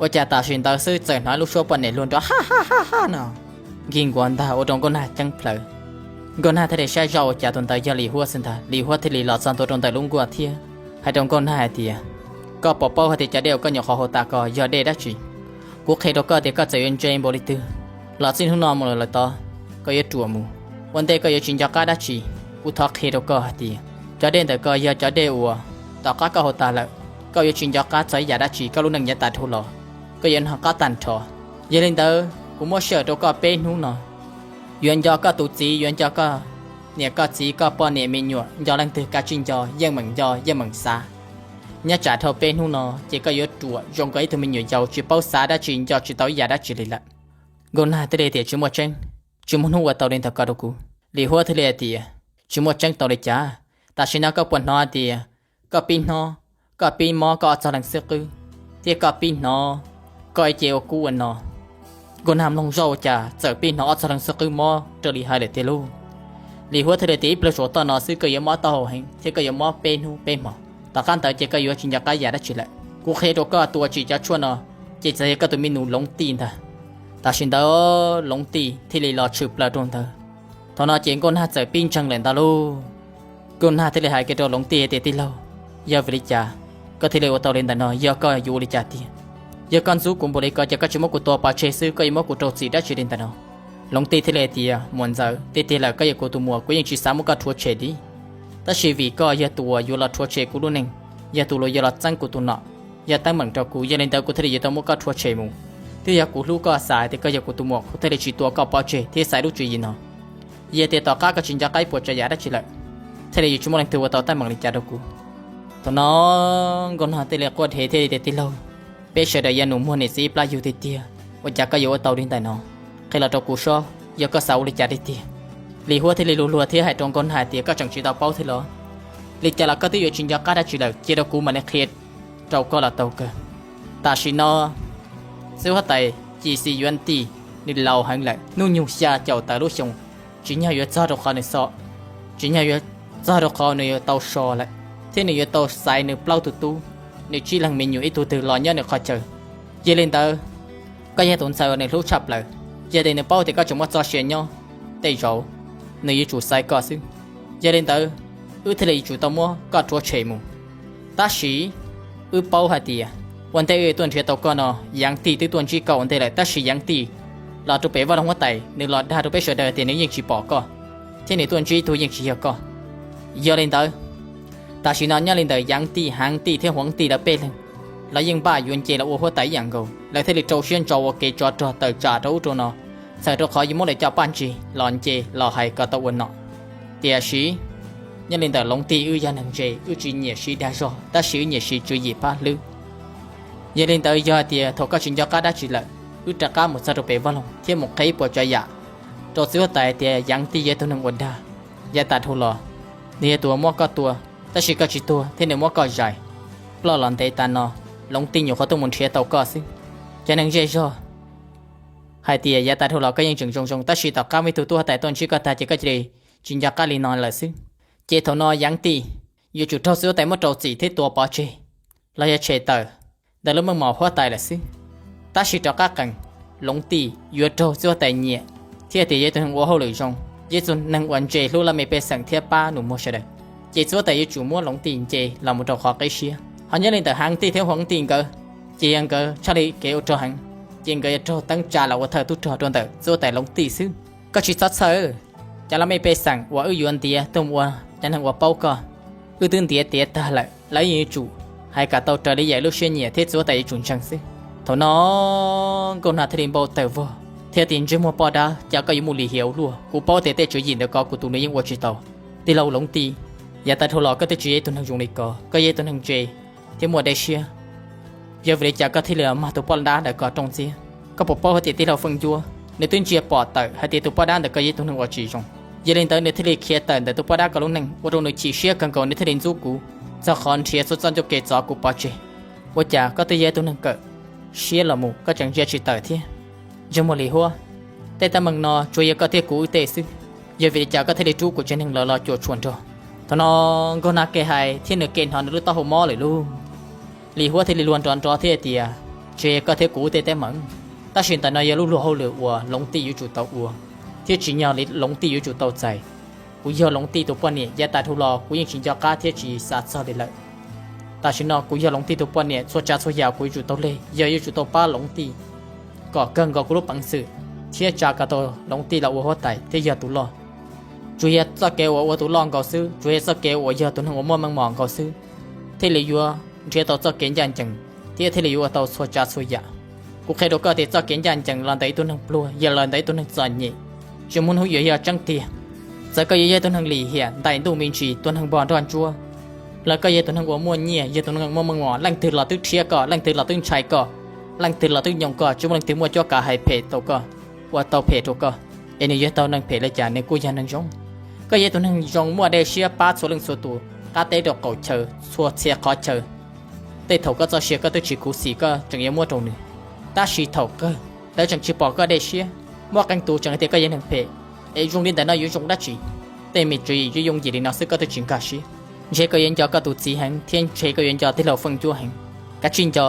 Ua cas tam sim ntawd xwb txawm hnov ib lub suab poj niam luag nrov ha ha ha ha no nkig nkuav ntag ua rau Nkauj Nag ceeb plhaws. Nkauj Nag thiaj li saib zoj ua cas tus ntawd yog Lis Huab xwb ntag. Lis Huab thiaj li los txog ntua rau ntawm lub nkuaj thiab hais rau Nkauj Nag hais tias, koj puas paub hais tias cov dej uas koj nyuam qhuav haus tas ko yog dej dab tsi? Kuv qhia rau koj tias koj txawm yuav ntse npaum li twg los txij hnub no mus lawm tod, koj yuav ruam mus. Ua ntej koj yuav tsis nco qab dab tsi, kuv thov qhia rau koj hais tias cov dej ntawm ko yog cov dej uas tom qab koj haus tas lawm, koj yuav tsis nco qab txog ib yam dab tsi, koj lub neej yav tas dhau los koj yuav nco qab tag nrho. Yog li ntawd kuv muab sij hawm rau koj peb hnub no, yuav nco koj tus txiv, yuav nco koj niam koj txiv, koj poj niam me nyuam, nco leej twg kav tsij nco, yeej meem nco yeej meem xav. Nyob tsam dhau peb hnub no ces koj yuav ruam zoo nkaus ib tug me nyuam yaus tsis paub xav dab tsi, nco tsis tau ib yam dab tsi li lawm. Nkauj Nag thiaj li tias, tsis muaj tseeb, tsis muaj hnub ua tau li ntawd ko rau kuv. Lis Huab thiaj li hais tias, tsis muaj tseeb tau li cas? Tam sim no koj puas hnov tias koj pib hnov, koj pib mob koj ob txog leeg xwb qwb, thiab koj pib hnov koj ib ce ua kub ua no? Nkauj Nag mloog zoj ua cas txawm pib hnov ob txog leeg xwb qwb mob raws li hais lawm tiag lauj. Lis Huab thiaj li tias, ib pliag saum toj no xwb koj yuav mob taub hau heev thiab koj yuav mob peb hnub peb hmo. Tom qab ntawd ces koj yuav tsis nco qab yam dab tsi lawm. Kuv qhia rau koj tus uas tsim cov tshuaj no ces txawm yog koj tus me nus Loov Tij ntag. Tam sim ntawd Loov Tij thiaj li los tshwm plaws rau ntawd. Thaum no ces Nkauj Nag txawm pib ntseeg lawm ntag lauj. Nkauj Nag thiaj li hais kiag rau Loov Tij hais tias, tij laug, yog vim li cas koj thiaj li ua tau li ntawm no? Yog koj yuav ua li cas tiag? Yog koj ntxub kuv npaum li ko ces koj tsis muab kuv tua pov tseg xwb, koj yuav muab kuv rau txim dab tsi li ntawm no? Loov Tij thiaj li hais tias, muam ntxawm, tiag tiag lawm koj yog kuv tus muam, kuv yeej tsis xav muab koj rhuav tshem li. Tab sis vim koj yog tus uas yuav los rhuav tshem kuv lub neej, yog tus uas yuav los txeeb kuv tus nom, yog teeb meem rau kuv, yog li ntawd kuv thiaj li yuav tau muab koj rhuav tshem mus. Twb yog kuv hlub koj, xav hais tias koj yog kuv tus muam, kuv thiaj li tsis tua koj pov tseg thiab xaiv lub tswv yim no. Yog tias tom qab koj tsis nco qab ib puas tsav yam dab tsi lawm, thiaj li yuav tsis muaj leej twg ua tau teeb meem li cas rau kuv. Thaum no Nkauj Nag thiaj li quaj dhev thiab tias, tij laug, peb sawv daws yog nus muag niam txiv ib plab yug tiag tiag, ua cas koj yuav ua tau li ntawm no? Qhia los rau kuv sob, yog koj xav ua li cas tiag tiag? Lis Huab thiaj li luag luag thiab hais rau Nkauj Nag hais tias, koj tseem tsis tau paub thiab los? Li cas los koj twb yuav tsis nco qab dab tsi lawm, cia rau kuv mam li qhia rau koj los tau kawg. Tam sim no txiv huab tais Ci Xis Yuav Ntij nws laus heev lawm, hnub nyoog xya caum tawm lub xyoo, tsim nyog yuav txog rau qhov nws xo, tsim nyog yuav txog rau qhov nws yuav tau so lawm, thiab nws yuav tau xaiv nws plaub tug tub, nws tsib leeg me nyuam ib tug twg los nyob nws qhov chaw. Yog li ntawd, koj yog tus ntxhais uas nws hlub tshaj plaws, yog tias nws paub tias koj tseem muaj txoj sia nyob, tej zaum nws yuav tsum xaiv koj xwb. Yog li ntawd, wb thiaj li yuav tsum tau muab koj rhuav tshem mus. Tab sis wb paub hais tias ua ntej wb tuaj nrhiav tau koj no, Yaav Tij twb tuaj ntsib koj ua ntej lawm, tab sis Yaav Tij los rau pem vaj loog huab tais, nws los dag rau peb sawv daws tias nws yeej tsis pom koj, thiab nws tuaj ntsib ib tug yeej tsis yog koj. Yog li ntawd, tam sim no nyob li ntawm Yaav Tij, Haav Tij thiab Huav Tij lawv peb leeg, lawv yeej npaj yuav nce los ua huab tais ib yam nkaus, lawv thiaj li rau siab ntso ua kev tsov rog tawm tsam rau ub rau no, txhawm rau qhov yuav muab lawv cov paj ntsig los nce los hais kom tau ua nom. Tiam sis nyob li ntawm Loov Tij, wb yog neeg ntse, wb tsis nyiam siv dag zog, tab sis wb nyiam siv tswv yim pab hlwb. Yog li ntawd, yog hais tias thaum koj tsis nco qab dab tsi lawm, wb rov qab mus txog rau pem vaj loog thiab mus qhia ib puas tsav yam rau txiv huab tais tias Yaav Tij yog tus neeg ua dag, yav tas dhau los nws yog tus uas muab koj tua, tab sis koj tsis tuag thiab nws muab koj zais ploj los ntev tas no, Loov Tij nyuam qhuav tuaj mus nrhiav tau koj xwb. Cov neeg zej zog hais tias yav tas dhau los koj yeej tseem zoo zoo, tab sis tom qab muaj ib tug tub huab tais tuaj ntsib koj tag ces koj cia li tsis nco qab li no lawm xwb. Ces thaum no Yaav Tij yuav tsum raug txiv huab tais muab rau txim thiab tua pov tseg los yog tshem tawm ntawm lub meej mom huab tais lawm xwb. Tab sis rov qab qees, Loov Tij yuav raug txiv huab tais nyiam thiab tias yog tus neeg ua hauj lwm zoo, yog tus neeg uas ntse hlub laj mej pej xeem thiab pab nus muag sawv daws, ces txiv huab tais yuav tsum muab Loov Tij nce los mus rau qhov qib siab. Ho nyob li ntawm Haav Tij thiab Huav Tij nkawd, ces yog nkawd tshaj li kev ua rog heev, ces nkawd yuav raug teeb tsa los ua thawj tub rog rau ntawm txiv huab tais Loov Tij xwb. Koj tsis txhob txhawj, cov laj mej pej xeem uas wb yuav ntiav tuaj mus ua cov neeg uas paub koj, wb twb ntiav tiav tag lawm, lawv yeej yuav tsum hais kom tau raws li yam lub siab nyiam thiab txiv huab tais yuav tsum ntseeg xwb. Thaum no Nkauj Nag thiaj li npau taws vog thiab tias, ntsej muag poj dab, cas koj yuav muaj lim hiam ua luaj, kuv paub tias tej tswv yim ntawd ko kuv tus nus yeej ua tsis tau. Tij laug Loov Tij, yav tas dhau los koj twb tsis yog ib tug neeg zoo li ko, koj yog ib tug neeg ntse thiab muaj dej siab. Yog vim li cas koj thiaj li mag tus poj dab ntawd ko rooj ntxiab? Koj puas paub hais tias tij laug Feej Ncuab nws twb ntsia pom tawm hais tias tus poj dab ntawd ko yog ib tug neeg uas tsis zoo. Yog li ntawd nws thiaj li khiav tawm ntawm tus poj dab ko lub neej, ua rau nws chim siab kawg nkaus, nws thiaj li ntxub kuv, txog qhov nrhiav txhua txoj ncauj ke txov kuv pov tseg. Ua cas koj twb yog ib tug neeg kawm siab los mus koj tseem ntsia tsis tawm thiab? Ntsej muag Lis Huab, tej teeb meem no tsuas yog koj thiab kuv wb tej xwb, yog vim li cas koj thiaj li rub kuv tsev neeg lawv los cuam tshuam nrog? Thaum no Nkauj Nag kev hais thiab nws kev hnov nws lub taub hau mob lawm lauj. Lis Huab thiaj li luag nrov nrov thiab tias, Tsis yog koj thiab kuv tej teeb meem, tab sis ntawm no yog lub luag hauj lwm uas Loov Tij yuav tsum tau ua, thiab tsim nyog li Loov Tij yuav tsum tau txais. Kuv yog Loov Tij tus poj niam, yav tas dhau los kuv yeej tsis nco qab thiab tsis xav txog li lawm. Tam sim no kuv yog Loov Tij tus poj niam, txhua tsav txhua yam kuv yuav tsum tau leg, yog yuav tsum tau pab Loov Tij kom kawg nkaus kuv lub peev xwm thiab tsa kom tau Loov Tij los ua huab tais thiab yog tus loj. Tsuas yog txoj kev uas ua tus loj nkaus xwb, tsuas yog txoj kev uas yog tus neeg uas muaj meej mom nkaus xwb, thiaj li yuav nrhiav tau txoj kev ncaj ncees thiab thiaj li yuav ua tau txhua tsav txhua yam. Kuv qhia rau koj tias txoj kev ncaj ncees los ntawm ib tug neeg pluag, yog los ntawm ib tug neeg txom nyem, tsis muaj hnub yuav yog tseeb tiag. Txawm koj yuav yog tus neeg lim hiam ntais ntuj me ntsis, tus neeg npog nroj ntsuab, los koj yog tus neeg uas muaj nyiaj, yog tus neeg muaj meej mom, leej twg los twb rhiab koj, leej twg los twb ntshai koj, leej twg los twb nyoo koj, tsis muaj leej twg muaj cuab kav hais phem tau koj, ua tau phem rau koj. Es nws yuav tau neeg phem li cas, nws kuj yog neeg zoo. Koj yog tus neeg zoo muaj dej siab pab txhua leej txhua tus, qab teb rau qaum chaw, txhua txhia qhov chaw. Tej thaum koj txoj sia koj twb tsis khuv xim koj tseem yuav muab rau nws, tab sis thaum kawg lawv tseem tsis pom koj dej siab, muaj qee tus tseem hais tias koj yog neeg phem. Es zoo li ntawm no yuav zoo dab tsi? Tej me tswv yim yooj yim li no xwb koj twb tsis nkag siab. Ntshe koj yuav nco koj tus txiv heev thiab ntshe koj yuav nco tij laug Feej Cuab heev. Kav tsij nco,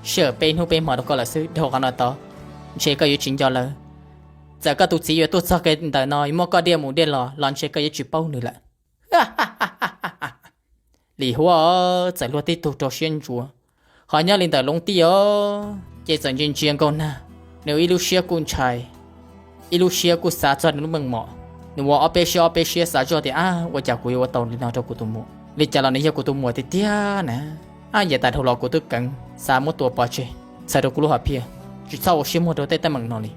sij hawm peb hnub peb hmo rau koj lawm xwb, dhau qhov no tod ntshe koj yuav tsis nco lawv. Txawm koj tus txiv yuav tuaj txog kev ntawm no yuav muab koj diaj mus diaj los los ntshe koj yuav tsis paub nws lawm. Lis Huab txawm luag tib tug rau siab ntsuav. Ho nyob li ntawm Loov Tij os, ces txawm ntsia ntsia Nkauj Nag, nws ib lub siab kuj ntshai, ib lub siab kuj xav txog nws lub meej mom. Nws ua ob peb siab ob peb siab xav zoj tias, Ab, ua cas kuv yuav ua tau li no rau kuv tus muam? Li cas los nws yog kuv tus muam tiag tiag na. Ab, yav tas dhau los kuv twb keev xav muab tua pov tseg, txhawm rau kuv lub hom phiaj, tsis txhob ua siab muag rau tej teeb meem no li.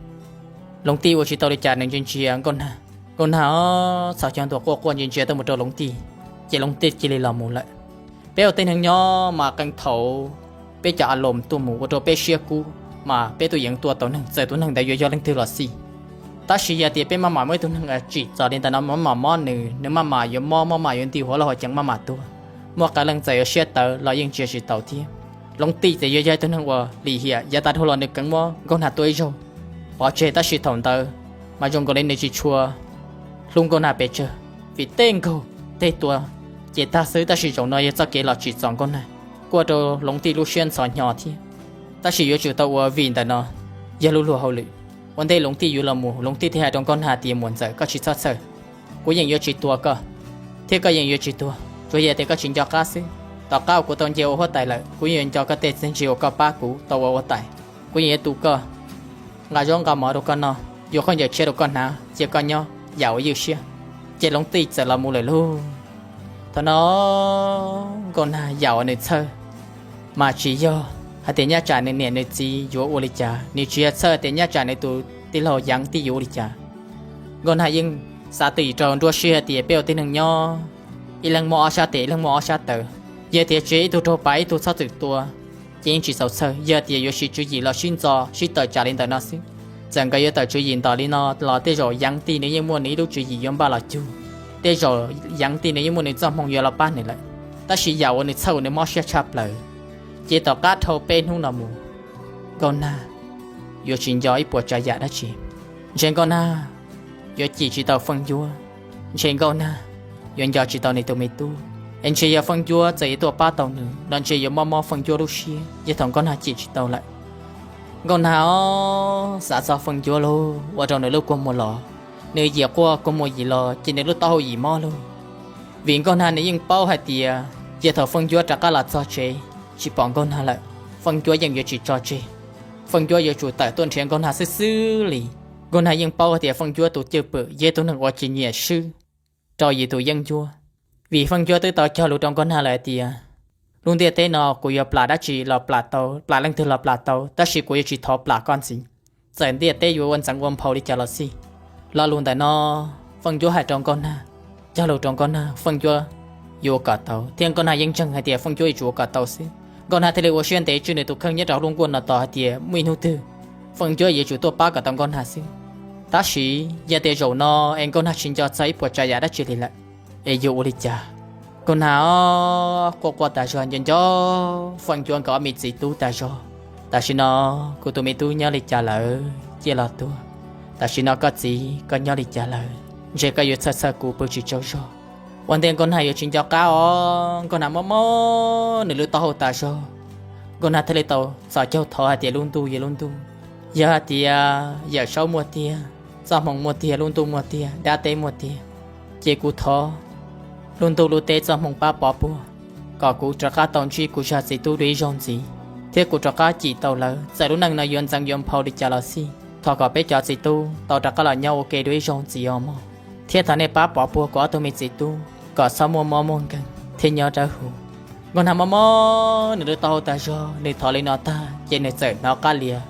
Loov Tij ua tsis tau li cas, nws ntsia ntsia Nkauj Nag. Nkauj Nag os, txhos caug ntua quaj quaj ntsia ntsia tuaj mus rau Loov Tij, ces Loov Tij cia li los mus lawm. Peb ua tej neeg nyob mas qee thaum peb cov a loos tuaj mus ua rau peb siab kub, mas peb tuaj yeej tua tau neeg, txawm tus neeg ntawd yuav yog leej twg los xij. Tab sis yog tias peb maj mam muaj ib tug neeg tsim txom li ntawm no, maj mam mob nws, nws maj mam yuav mob, maj mam yuav nti huav loj hauv ceev, maj mam tuag, muaj qee leej txawm yuav siab tawv los yeej ntsia tsis taus thiab. Loov Tij txawm yuav yog ib tug neeg uas lim hiam, yav tas dhau los nws keev muab Nkauj Nag tua ib zaug pov tseg, tab sis thaum ntawd mas zoo nkaus li nws tsis tshua hlub Nkauj Nag pes tsawg, vim tej nkaug tej tua ces tag xwb, tab sis zaum no yog txoj kev los tsim txom Nkauj Nag, kuj ua rau Loov Tij lub siab ntxhov hnyo thiab. Tab sis yuav tsum tau ua vim ntawm no yog lub luag hauj lwm. Ua ntej Loov Tij yuav los mus, Loov Tij thiaj hais rau Nkauj Nag tias, Muam ntxawm, koj tsis txhob txhawj, kuv yeej yuav tsis tua koj, thiab koj yeej yuav tsis tuag, tsuas yog tias koj tsis nco qab xwb. Tom qab uas kuv tau nce ua huab tais lawm, kuv yeej yuav nco koj tej txiaj ntsig uas koj pab kuv tau ua huab tais. Kuv yeej yuav tu koj, nqa zaub nqa mov rau koj noj, yuav khaub ncaws tshiab rau koj hnav, cia koj nyob yam uas ywj siab. Ces Loov Tij txawm los mus lawm lauj. Thaum no Nkauj Nag yam uas nws txhawj mas tsis yog hais tias nyab tsam nws niam nws txiv yuav ua li cas, nws tsis yog txhawj tias nyab tsam nws tus tij laug Yeev Tij yuav ua li cas. Nkauj Nag yeej xav twj ywm rau nruab siab hais tias peb ua tib neeg nyob, ib leeg muaj ob sab tes, ib leeg muaj ob sab taw. Yog tias tsis ib tug raug pab, ib tug txhob txwm tua, ces yeej tsis txaus txhawj. Yog tias yuav siv tswv yim los sib ntxo sib tawm tsam li ntawm no xwb, txawm nkawd yuav tawm tswv yim ntawm li no los tej zaum Yeev Tij nws yeej muaj nws ib lub tswv yim yuav npaj los cug. Tej zaum Yeev Tij nws yeej muaj nws txoj hmoo yuav los pab nws lawm. Tab sis yam uas nws txhawj uas nws mob siab tshaj plaws, ces tom qab dhau peb hnub no mus, Nkauj Nag yuav tsis nco ib puas tsav yam dab tsi. Ntshe Nkauj Nag yuav cim tsis tau Feej Cuab, ntshe Nkauj Nag yuav nco tsis tau nws tus me tub, es ntshe yog Feej Cuab txawm yuav tuaj pab tau nws los ntshe yuav mob mob Feej Cuab lub siab yog thaum Nkauj Nag cim tsis tau lawm. Nkauj Nag os, xav txog Feej Cuab lauj, ua rau nws lub kua muag los, nws yim quaj kua muag yim los ces nws lub taub hau yim mob lauj. Vim Nkauj Nag nws yeej paub hais tias yog thaum Feej Cuab rov qab los txog tsev tsis pom Nkauj Nag lawm, Feej Cuab yeej yuav tsis tso tseg. Feej Cuab yuav tsum tawm tuaj nrhiav Nkauj Nag xwb xwb li. Nkauj Nag yeej paub hais tias Feej Cuab tus cwj pwm yog tus neeg uas tsis nyiam swb rau yus tus yeeb ncuab. Vim Feej Cuab twb tau cog lus rau Nkauj Nag lawm hais tias, lub ntiaj teb no kuv yuav plam dab tsi los plam tau, plam leej twg los plam tau, tab sis kuv yuav tsis thov plam koj ntxiv, txawm ntiaj teb yuav ua ntxeev ua nphau li cas los xij. Lo lus ntawm no Feej Cuab hais rau Nkauj Nag, cog lus rau Nkauj Nag, Feej Cuab yuav ua kom tau, thiab Nkauj Nag yeej ntseeg hais tias Feej Cuab yuav tsum ua kom tau xwb. Nkauj Nag thiaj li ua siab ntev tswj nws tus kheej nyob rau lub nkuaj no tos hais tias muaj ib hnub twg Feej Cuab yuav tsum tuaj pab kom tau Nkauj Nag xwb. Tab sis yog tias zaum no es Nkauj Nag tsis nco txog ib puas tsav yam dab tsi li lawm, es yuav ua li cas? Nkauj Nag os, quaj quaj tas zog, nco nco Feej Cuab nkawd ob me txiv tub tas zog. Tam sim no kuv tus me tub nyob li cas lawm, ciaj los tuag? Tam sim no koj txiv koj nyob li cas lawm? Ntshe koj yuav txhawj txhawj kuv pw tsis tsaug zog. Ua ntej Nkauj Nag yuav tsis nco qab os, Nkauj Nag mob mob nws lub taub hau tas zog. Nkauj Nag thiaj li tau txhos caug thov hais tias, Lub ntuj, yog lub ntuj, yog hais tias yawm saub muaj tiag, txoj hmoo muaj tiag, lub ntuj muaj tiag, dab teb muaj tiag, ces kuv thov lub ntuj lub teb txoj hmoo pab pov puag kom kuv rov qab tau ntsib kuv zaj txiv tub dua ib zaug ntxiv, thiab kuv rov qab cim tau lawv. Txawm lub neej no yuav ntxeev yuav nphau li cas los xij, thov kom peb cov txiv tub tau rov qab los nyob ua ke dua ib zaug ntxiv os mog. Thiab thov nej pab pov puag kuv ob tug me txiv tub kom txhob muaj mob muaj nkeeg thiab nyob dawb huv. Nkauj Nag mob mob nws lub taub hau tas zog, nws thov li no tag ces nws txawm hnov qab lias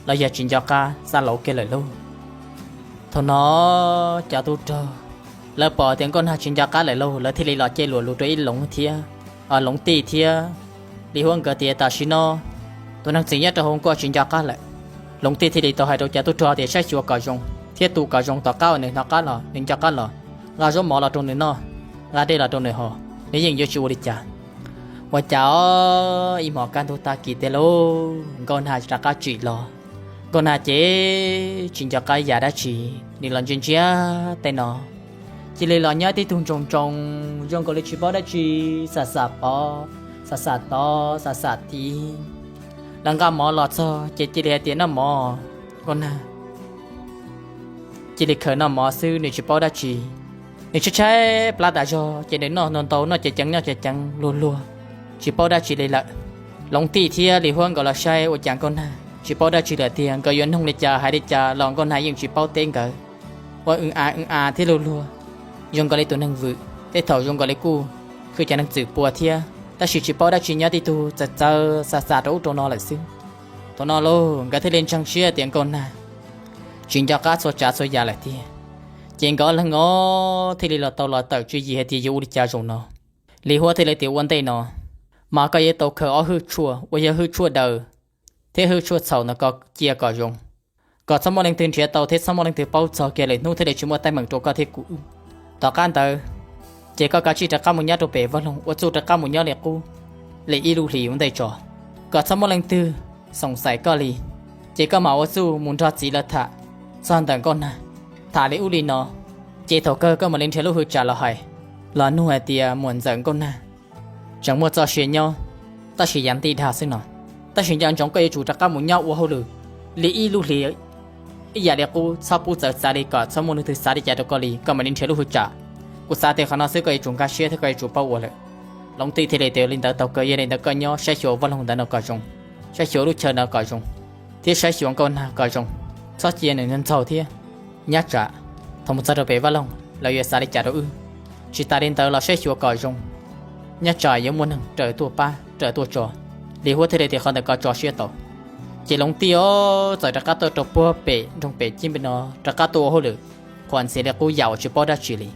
los yog tsis nco qab xav lauv kiag lawm lauj. Thaum no cov tub rog lawv pom tias Nkauj Nag tsis nco qab lawm lauj, lawv thiaj li los cej luam lus rau ib Loov thiab, Loov tij thiab Lis Huab nkawd tias, Tam sim no tus neeg txim nyob rau hauv nkuaj tsis nco qab lawm. Loov tij thiaj li tau hais rau cov tub rog tias saib xyuas kom zoo thiab tu kom zoo, tom qab uas nws hnov qab los, nws nco qab los, nqa zaub mov los rau nws noj, nqa dej los rau nws haus, nws yeej yuav tsis ua li cas. Ua cas ib hmos kaj ntug tag kis tiag lauj, Nkauj Nag rov qab tsim los. Nkauj Nag ces tsis nco qab yam dab tsi, nws los ntsia ntsia tej no, cia li los nyob tib tug ntsoos ntsoos zoo nkaus li tsis paub dab tsi, xam xam pov, xam xam tod, xam xam tid. Lawv nqa mov los txog ces cia li hais tias, Noj mov. Nkauj Nag cia li khaws noj mov xwb, nws tsis paub dab tsi. Nws tshaib tshaib plab tas zog ces nws noj ntau ntau, noj ceev ceev noj ceev ceev luag luag, tsis paub dab tsi li lawm. Loov tij thiab Lis Huab nkawd los saib ua cas Nkauj Nag tsis paub dab tsi lawm tiag, nkawd yuav noog li cas hais li cas los Nkauj Nag yeej tsis paub teb nkawd, ua w a w a thiab luag luag, zoo nkaus li tus neeg vwm, tej thaum zoo nkaus li kuj hwj cov neeg txwm pua thiab, tab sis tsis paub dab tsi, nyob tib tug txawv txawv xam xam rau ub rau no lawm xwb. Thaum no lauj, nkawd thiaj li ntseeg siab tias Nkauj Nag tsis nco qab txhua tsav txhua yam lawm tiag. Ces nkawd leeg os thiaj li los tau los tawm tswv yim hais tias yuav ua li cas zaum no. Lis Huab thiaj li tias, Ua ntej no mas koj yuav tau khaws ob hwj tshuaj uas yog hwj tshuaj daws thiab hwj tshuaj txhaum no kom cia kom zoo, kom txhob muaj leej twg nrhiav tau thiab txhob muaj leej twg paub txog kiag lwm hnub thiaj li tsis muaj teeb meem rau koj thiab kuv. Tom qab ntawd ces koj kav tsij rov qab mus nyob rau pem vaj loog, ua txuj rov qab mus nyob li qub li ib lub hlis ua ntej tso, kom txhob muaj leej twg xoom xaim koj li. Ces koj mam ua txuj mus nrog txiv lawv tham txog ntawm Nkauj Nag, tham li ub li no, ces thaum kawg koj mam li nrhiav lub hwj tsam los hais, los nug hais tias muam ntxawm Nkauj Nag tseem muaj txoj sia nyob, tab sis yav tij dag xwb no. Tab sis nco ntsoov koj yuav tsum rov qab mus nyob ua hauj lwm li ib lub hlis ib yam li qub, txhob pub txawv txav li kom txhob muaj leej twg xav li cas rau koj li, koj mam li nrhiav lub hwj tsam. Kuv xav tias qhov no xwb koj yuav tsum nkag siab thiab koj yuav tsum paub ua lawm. Loov tij thiaj li tias, Ua li ntawd tau kawg, yog li ntawd koj nyob saib xyuas vaj loog ntawd no kom zoo, saib xyuas lub chaw ntawd kom zoo, thiab saib xyuas Nkauj Nag kom zoo, txhob cia nws ntxaug thiab. Nyob tsam thaum mus txog rau pem vaj loog lawv yuav xav li cas rau wb. Tsis tas li ntawd los saib xyuas kom zoo, nyob tsam yuav muaj neeg raws tuaj pab raws tuaj tso. Lis Huab thiaj li tias, Qhov ntawd koj tso siab tau. Ces Loov tij os txawm rov qab tuaj rau puag pem nroog pem cib npe no rov qab tuaj ua hauj lwm qhuas ntxhias li qub yam uas tsis paub dab tsi li.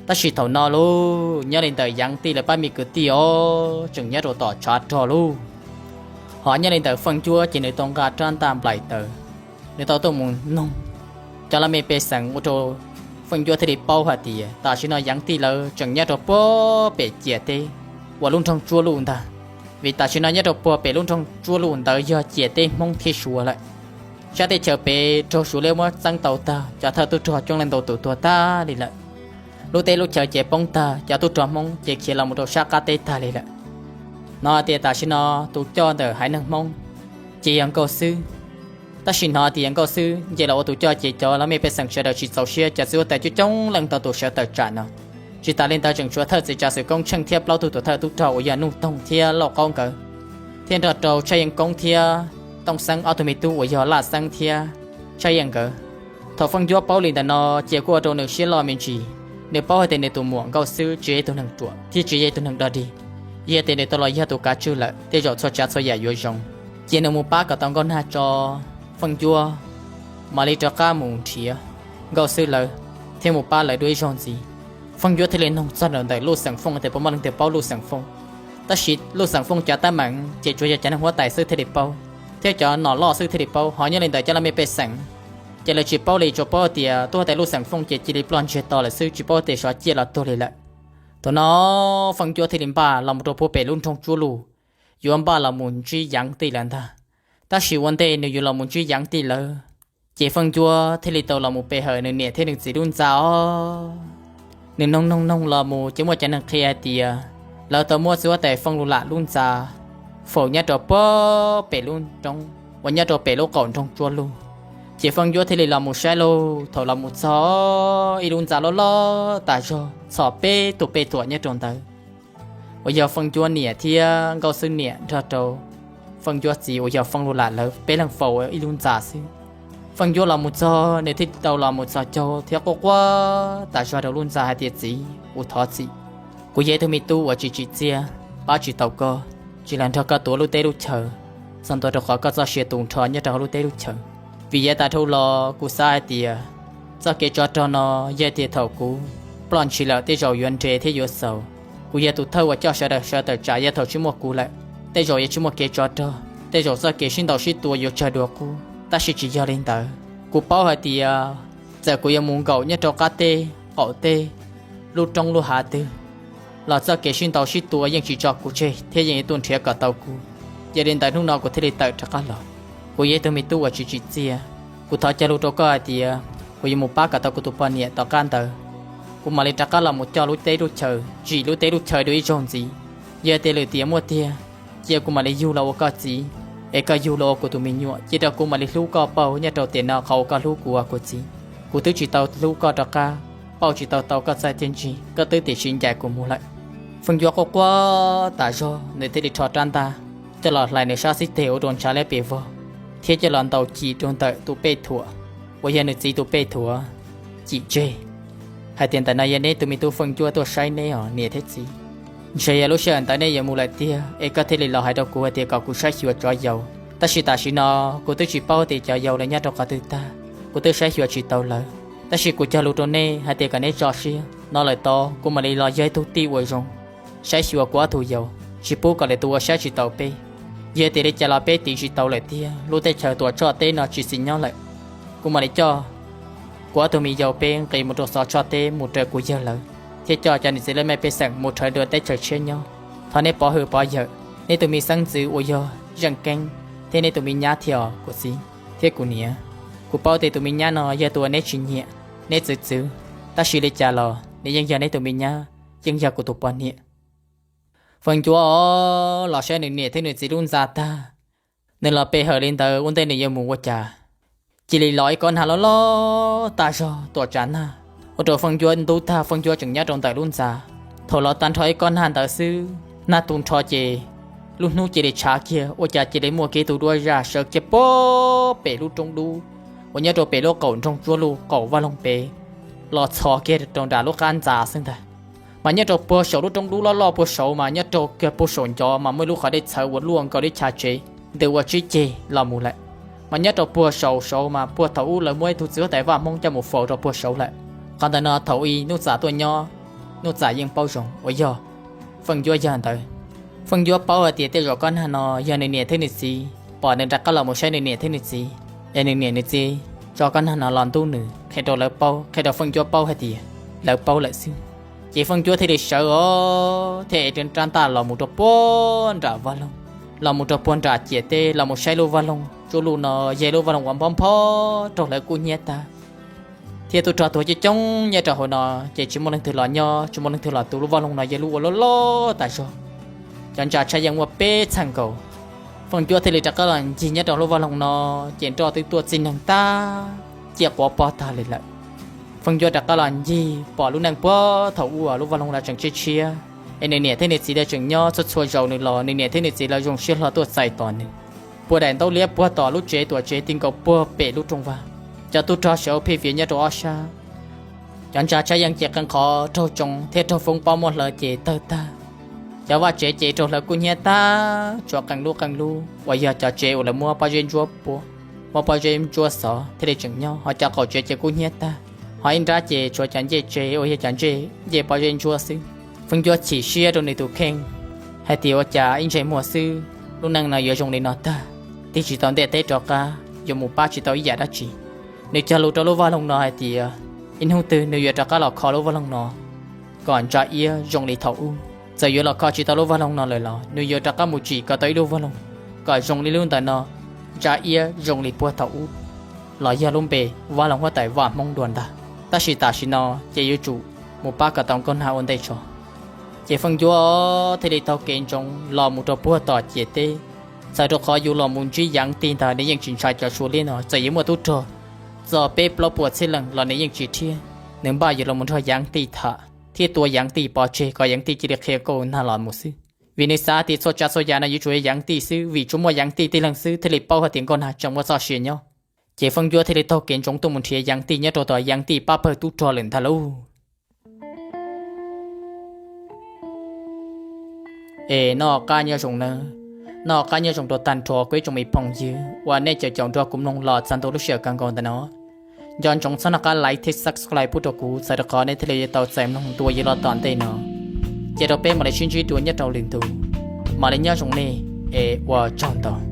Tab sis thaum no lauj, nyob li ntawm Yeev tij lawv pab me kwv tij os tseem nyob rau tom tshav rog lauj. Ho nyob li ntawm Feej Ncuab ces nws tau nqa rab ntaj nplaim taws, nws tau tuaj mus noog cov laj mej pej xeem ua rau Feej Ncuab thiaj li paub hais tias tam sim no Yeev tij lawv tseem nyob rau puag pem ciam teb uas lub nroog Tsuab Luj ntag. Vim tam sim no nyob rau puag pem lub nroog Tsuab Luj ntawd yog ciam teb Hmoob thiab Suav lawm. Sab teb chaws pem raug Suav liab muab txeeb tau tag, cov thawj tub rog coob leej ntau tus tuag tag li lawm. Lub teb lub chaws ces poob tag, cov tub rog Hmoob ces khiav los mus rau sab qab teb tag li lawm. Hnov hais tias tam sim no tus coj ntawm haiv neeg Hmoob ces yog Nkauj Xwb. Tab sis hnov tias Nkauj Xwb nce los ua tus coj ces cov laj mej pej xeem sawv daws tsis txaus siab, cov txiv huab tais coob coob leej ntau tus sawv tawm tsam no. Tsis tas li ntawd tseem tshuav thawj txiv tsav xwm Koob Tsheej thiab plaub tug tuam thawj tub rog uas yog Nuj Toog thiab Lauj Qaub nkawd, thiab nrog rau Tshaj Yeej Koob thiab Tooj Xeeb ob tug me tub uas yog Laj Xeeb thiab Tshaj Yeej nkawd. Thaum Feej Ncuab paub li ntawm no ces kuj ua rau nws siab loj me ntsis. Nws paub hais tias nws tus muam Nkauj Xwb tsis yog ib tug neeg ruam thiab tsis yog ib tug neeg dog dig, yog tias nws tau los yog tus kav tswj lawm tej zaum txhua tsav txhua yam yuav zoo. Ces nws mus pab kom tau Nkauj Nag tso, Feej Ncuab mam li rov qab mus nrhiav Nkauj Xwb lawv thiab mus pab lawv dua ib zaug ntxiv. Feej Ncuab thiaj li noog txog ntawm Luj Xeem Fooj tias puas muaj leej twg paub Luj Xeem Fooj. Tab sis Luj Xeem Fooj cov teeb meem ces tsuas yog cov neeg huab tais xwb thiaj li paub, thiab cov nom loj xwb thiaj li paub. Ho nyob li ntawm cov laj mej pej xeem ces lawv tsis paub li, tsuas paub tias tuaj tais Luj Xeem Fooj ces cia li ploj ntsiag to lawm xwb, tsis paub tias xyov ciaj los tuag li lawm. Thaum no Feej Ncuab thiaj li npaj los mus rau puag pem lub nroog Tsuab Luj, yuav npaj los mus ntsib Yeev tij lawv ntag. Tab sis ua ntej nws yuav los mus ntsib Yeev tij lawv, ces Feej Ncuab thiaj li tau los mus pe hawm nws niam thiab nws txiv lub ntxa os. Nws noog noog noog los mus ces muaj cov neeg qhia hais tias lawv tau muab txiv huab tais Feej Lus Lam lub ntxa faus nyob rau puag pem lub roob uas nyob rau pem lub qaum nroog Tsuab Lug. Ces Feej Ncuab thiaj li los mus saib lauj, thaum los mus txog ib lub ntxa loj loj tas zog txhos peb tus pej thuam nyob rau ntawd, uas yog Feej Ncuab niam thiab Nkauj Xwb niam nrog rau Feej Ncuab txiv uas yog Feej Lus Lam lawv peb leeg faus ib lub ntxa xwb. Feej Ncuab los mus txog nws thiaj tau los mus txhos caug thiab quaj quaj tas zog rau lub ntxa hais tias, Txiv, kuv thov txim. Kuv yog ib tug me tub uas tsis tsim txiaj, pab tsis tau koj, tsis los nrog koj tuav lub teb lub chaw, txog ntua rau qhov koj txoj sia tu nrho nyob rau hauv lub teb lub chaw. Vim yav tas dhau los kuv xav hais tias txoj kev tsov rog no yog tias thaum kuv ploj ntshis lawm tej zaum yuav nres thiab yuav xaus. Kuv yog tus thawj uas coj sawv daws sawv tawm tsam, yog thaum tsis muaj kuv lawm tej zaum yuav tsis muaj kev tsov rog, tej zaum txoj kev sib ntaus sib tua yuav tsawg dua qub. Tab sis tsis yog li ntawd, kuv paub hais tias txawm kuv yuav mus nkaum nyob rau qab teb qaum teb, lub roob lub hav twg los txoj kev sib ntaus sib tua yeej tsis tso kuv tseg thiab yeej yuav tuaj nrhiav kom tau kuv. Yog li ntawd hnub no kuv thiaj li tawm rov qab los. Kuv yog ib tug me tub uas tsis tsim txiaj, kuv thov cog lus rau koj hais tias kuv yuav mus pab kom tau kuv tus poj niam tom qab ntawd, kuv mam li rov qab los mus coj lub teb lub chaw, tsim lub teb lub chaw dua ib zaug ntxiv. Yog tias lwm tiam muaj tiag, cia kuv mam li yug los ua koj txiv, es koj yug los ua kuv tus me nyuam, cia rau kuv mam li hlub koj pauj nyob rau tiam no qhov uas koj hlub kuv ua kuv txiv. Kuv twb tsis tau hlub koj rov qab, pauj tsis tau tau koj txaij txiaj ntsig, koj twb tiam sis ncaim kuv mus lawm. Feej Ncuab quaj quaj tas zog nws thiaj li rho rab ntaj coj los hlais nws sab xib teg ua rau ntshav liab pes vog, thiab coj los ntaus ci rau ntawm tus pej thuam uas yog nws txiv tus pej thuam, cim tseg hais tias, Ntawm no yog neb tus me tub Feej Ncuab tuaj saib neb os niam thiab txiv. Ntshe yog lub sij hawm ntawd neb yuav mus lawm tiag es koj thiaj li los hais rau kuv hais tias kom kuv saib xyuas cov yau. Tab sis tam sim no kuv twb tsis paub tias cov yau lawv nyob rau qhov twg tag, kuv twb saib xyuas tsis tau lawv. Tab sis kuv cog lus rau neb hais tias kom neb tso siab, no lawm tod kuv mam li los yog ib tug tij uas zoo saib xyuas kuv ob tug yau, tsis pub kom lwm tus ua saib tsis taus peb. Yog tias li cas los peb tiv tsis tau lawm tiag, lub teb chaws Tuam Tshoj teb no tsis xis nyob lawm. Kuv mam li coj kuv ob tug me yau peb nqis mus rau Xov Tshoj teb mus raws kuv yawg lawv, thiab coj cov niam txiv laj mej pej xeem mus rhawv dua teb chaws tshiab nyob. Thov neb pov hwm pov yawm neb tus me xeeb ntxwv uas yog Zeej Keeb thiab neb tus me nyab thiab os kuv txiv thiab kuv niam. Kuv paub tias tus me nyab no yog tus uas neb tsis nyiam, neb txwv txwv, tab sis li cas los nws yeej yog neb tus me nyab, yeej yog kuv tus poj niam. Feej Ncuab los saib nws niam thiab nws txiv lub ntxa tag, nws los pe hawm li ntawd ua ntej nws yuav mus ua cas, cia li los ib kob nag loj loj tag zog tuam tsav nag, ua rau Feej Ncuab ntub tag Feej Ncuab tseem nyob rau ntawm lub ntxa. Thaum los tag nrho ib kob nag ntawd xwb, nag tu nrho ces lub hnub cia li tshav kiag ua cas cia li muaj kiag tus duab zaj sawv kiag puag pem lub roob dub uas nyob rau pem lub qaum nroog Tsuab Luj qaum vaj loog pem, los txhos kiag rau nram lub qab ntxa xwb ntag. Mas nyob rau puag saum lub roob dub loj loj puag saud mas nyob rau kiag puag saum ncov mas muaj ib lub qhov dej txhawv uas luaj nkaus li chav tsev ntws ua tsib ceg los mus lawm. Mas nyob rau puag saum saud mas puag thaum ub lawv muab ib tug txiv huab tais vaj Hmoob coj mus faus rau puag saud lawm. Qhov ntawd no thaum ub Nuj Txam tuaj nyob, Nuj Txam yeej paub zoo uas yog Feej Ncuab yawg ntawd. Feej Ncuab paub hais tias tej zaum kob nag no yog nws niam thiab nws txiv pom nws rov qab los mus saib nws niam thiab nws txiv, es nws niam nws txiv tso kob nag no los ntub nws, qhia rau lawv paub, qhia rau Feej Ncuab paub hais tias lawv paub lawm xwb. Ces Feej Ncuab thiaj li sawv os thiaj ev rab ntaj los mus rau puag nram vaj loog, los mus rau puag nram ciam teb los mus saib lub vaj loog Tsuab Luj no yog lub vaj loog uas npob nphob raug lawv kub hnyiab tag, thiab tub rog tuag coob coob nyob rau hauv no, ces tsis muaj leej twg los nyob tsis muaj leej twg los tu. Lub vaj loog no yog lub ua loj loj tas zog, cov ntsa tshaj yeej muaj peb txheej nkaus. Feej Ncuab thiaj li rov qab los ncig nyob rau lub vaj loog no, ces nroj twb tuaj txij neeg tag, ciaj quav pob tag li lawm. Feej Ncuab rov qab los ncig pom lub neej puag thaum ub lub vaj loog no tseem tshiab tshiab, es nws niam thiab nws txiv lawv tseem nyob txhua txhua zaus nws los nws niam thiab nws txiv lawv zoo siab hlo tuaj txais tos nws. Puag daim ntaub liab puag tom lub tsev tuam tsev ti nkaus puag pem lub rooj vag, cov tub rog sawv ua phij viav nyob rau ob sab. Cov ntsa tshaj yeej ces qee qhov raug tsoo thiab raug foob pob muab hlawv ces tawg tag. Cov vaj tsev ces raug hlawv kub hnyiab tag, tshuav qee lub qee lub uas yog cov tsev uas lawv muab pob zeb ntsuab pua, muab pob zeb ntsuab xov thiaj li tseem nyob, ho cov qaum tsev ces kub hnyiab tag. Ho ib nrab ces tshuav cov ncej tsev uas yog cov ncej ncej pob zeb ntsuab xwb. Feej Ncuab chim siab rau nws tus kheej hais tias ua cas ib ntsais muag xwb lub neej no yuav zoo li no tag, tig tsis tau ntiaj teb rov qab, yuav mus pab tsis tau ib yam dab tsi. Nws cog lus rau lub vaj loog no hais tias ib hnub twg nws yuav rov qab los kho lub vaj loog no kom ntsa iab zoo li thaum ub. Txawm yuav los kho tsis tau lub vaj loog no lawm los nws yuav rov qab mus tsim kom tau ib lub vaj loog kom zoo li lub ntawm no, ntsa iab zoo li puag thaum ub, los yog lub npe vaj loog huab tais Vaj Hmoob dua ntag. Tab sis tam sim no ces yuav tsum mus pab kom tau Nkauj Nag ua ntej tso. Ces Feej Ncuab thiaj li taug kev ntsoov los mus rau puag tom ciam teb, txawm rau qhov yus los mus ntsib Yaj Tij ntag nws yeej tsis ntshai cov Suav liab no, txawm yuav muaj tub rog txog peb plaub puas txhiab leej los nws yeej tsis rhiab. Nws npaj yuav los mus nrog Yaj Tij tham thiab tua Yaj Tij pov tseg kom Yaj Tij cia li qhia Nkauj Nag los mus xwb, vim nws xav tias txhua tsav txhua yam no yuav tsum yog Yaj Tij xwb, vim tsuas muaj Yaj Tij tib leeg xwb thiaj li paub hais tias Nkauj Nag tseem muaj txoj sia nyob. Ces Feej Ncuab thiaj li taug kev ntsoov tuaj mus nrhiav Yaj Tij nyob rau tom Yaj Tij pab pawg tub rog lawm ntag lauj. Es noj qab nyob zoo nawb. Noj qab nyob zoo rau tag nrho kuv ib tsoom me phooj ywg uas nej caum caum nrog kuv mloog los txog ntua lub sij hawm kawg nkaus ntawm no. Nco ntsoov txhob noj qab like thiab subscribe pub rau kuv, txawm rau qhov nej thiaj li tau txais mloog dua yus los tom ntej no. Cia rau peb mam li sib ntsib dua nyob rau lwm ntu. Mam li nyob zoo nej, es ua tsaug ntau.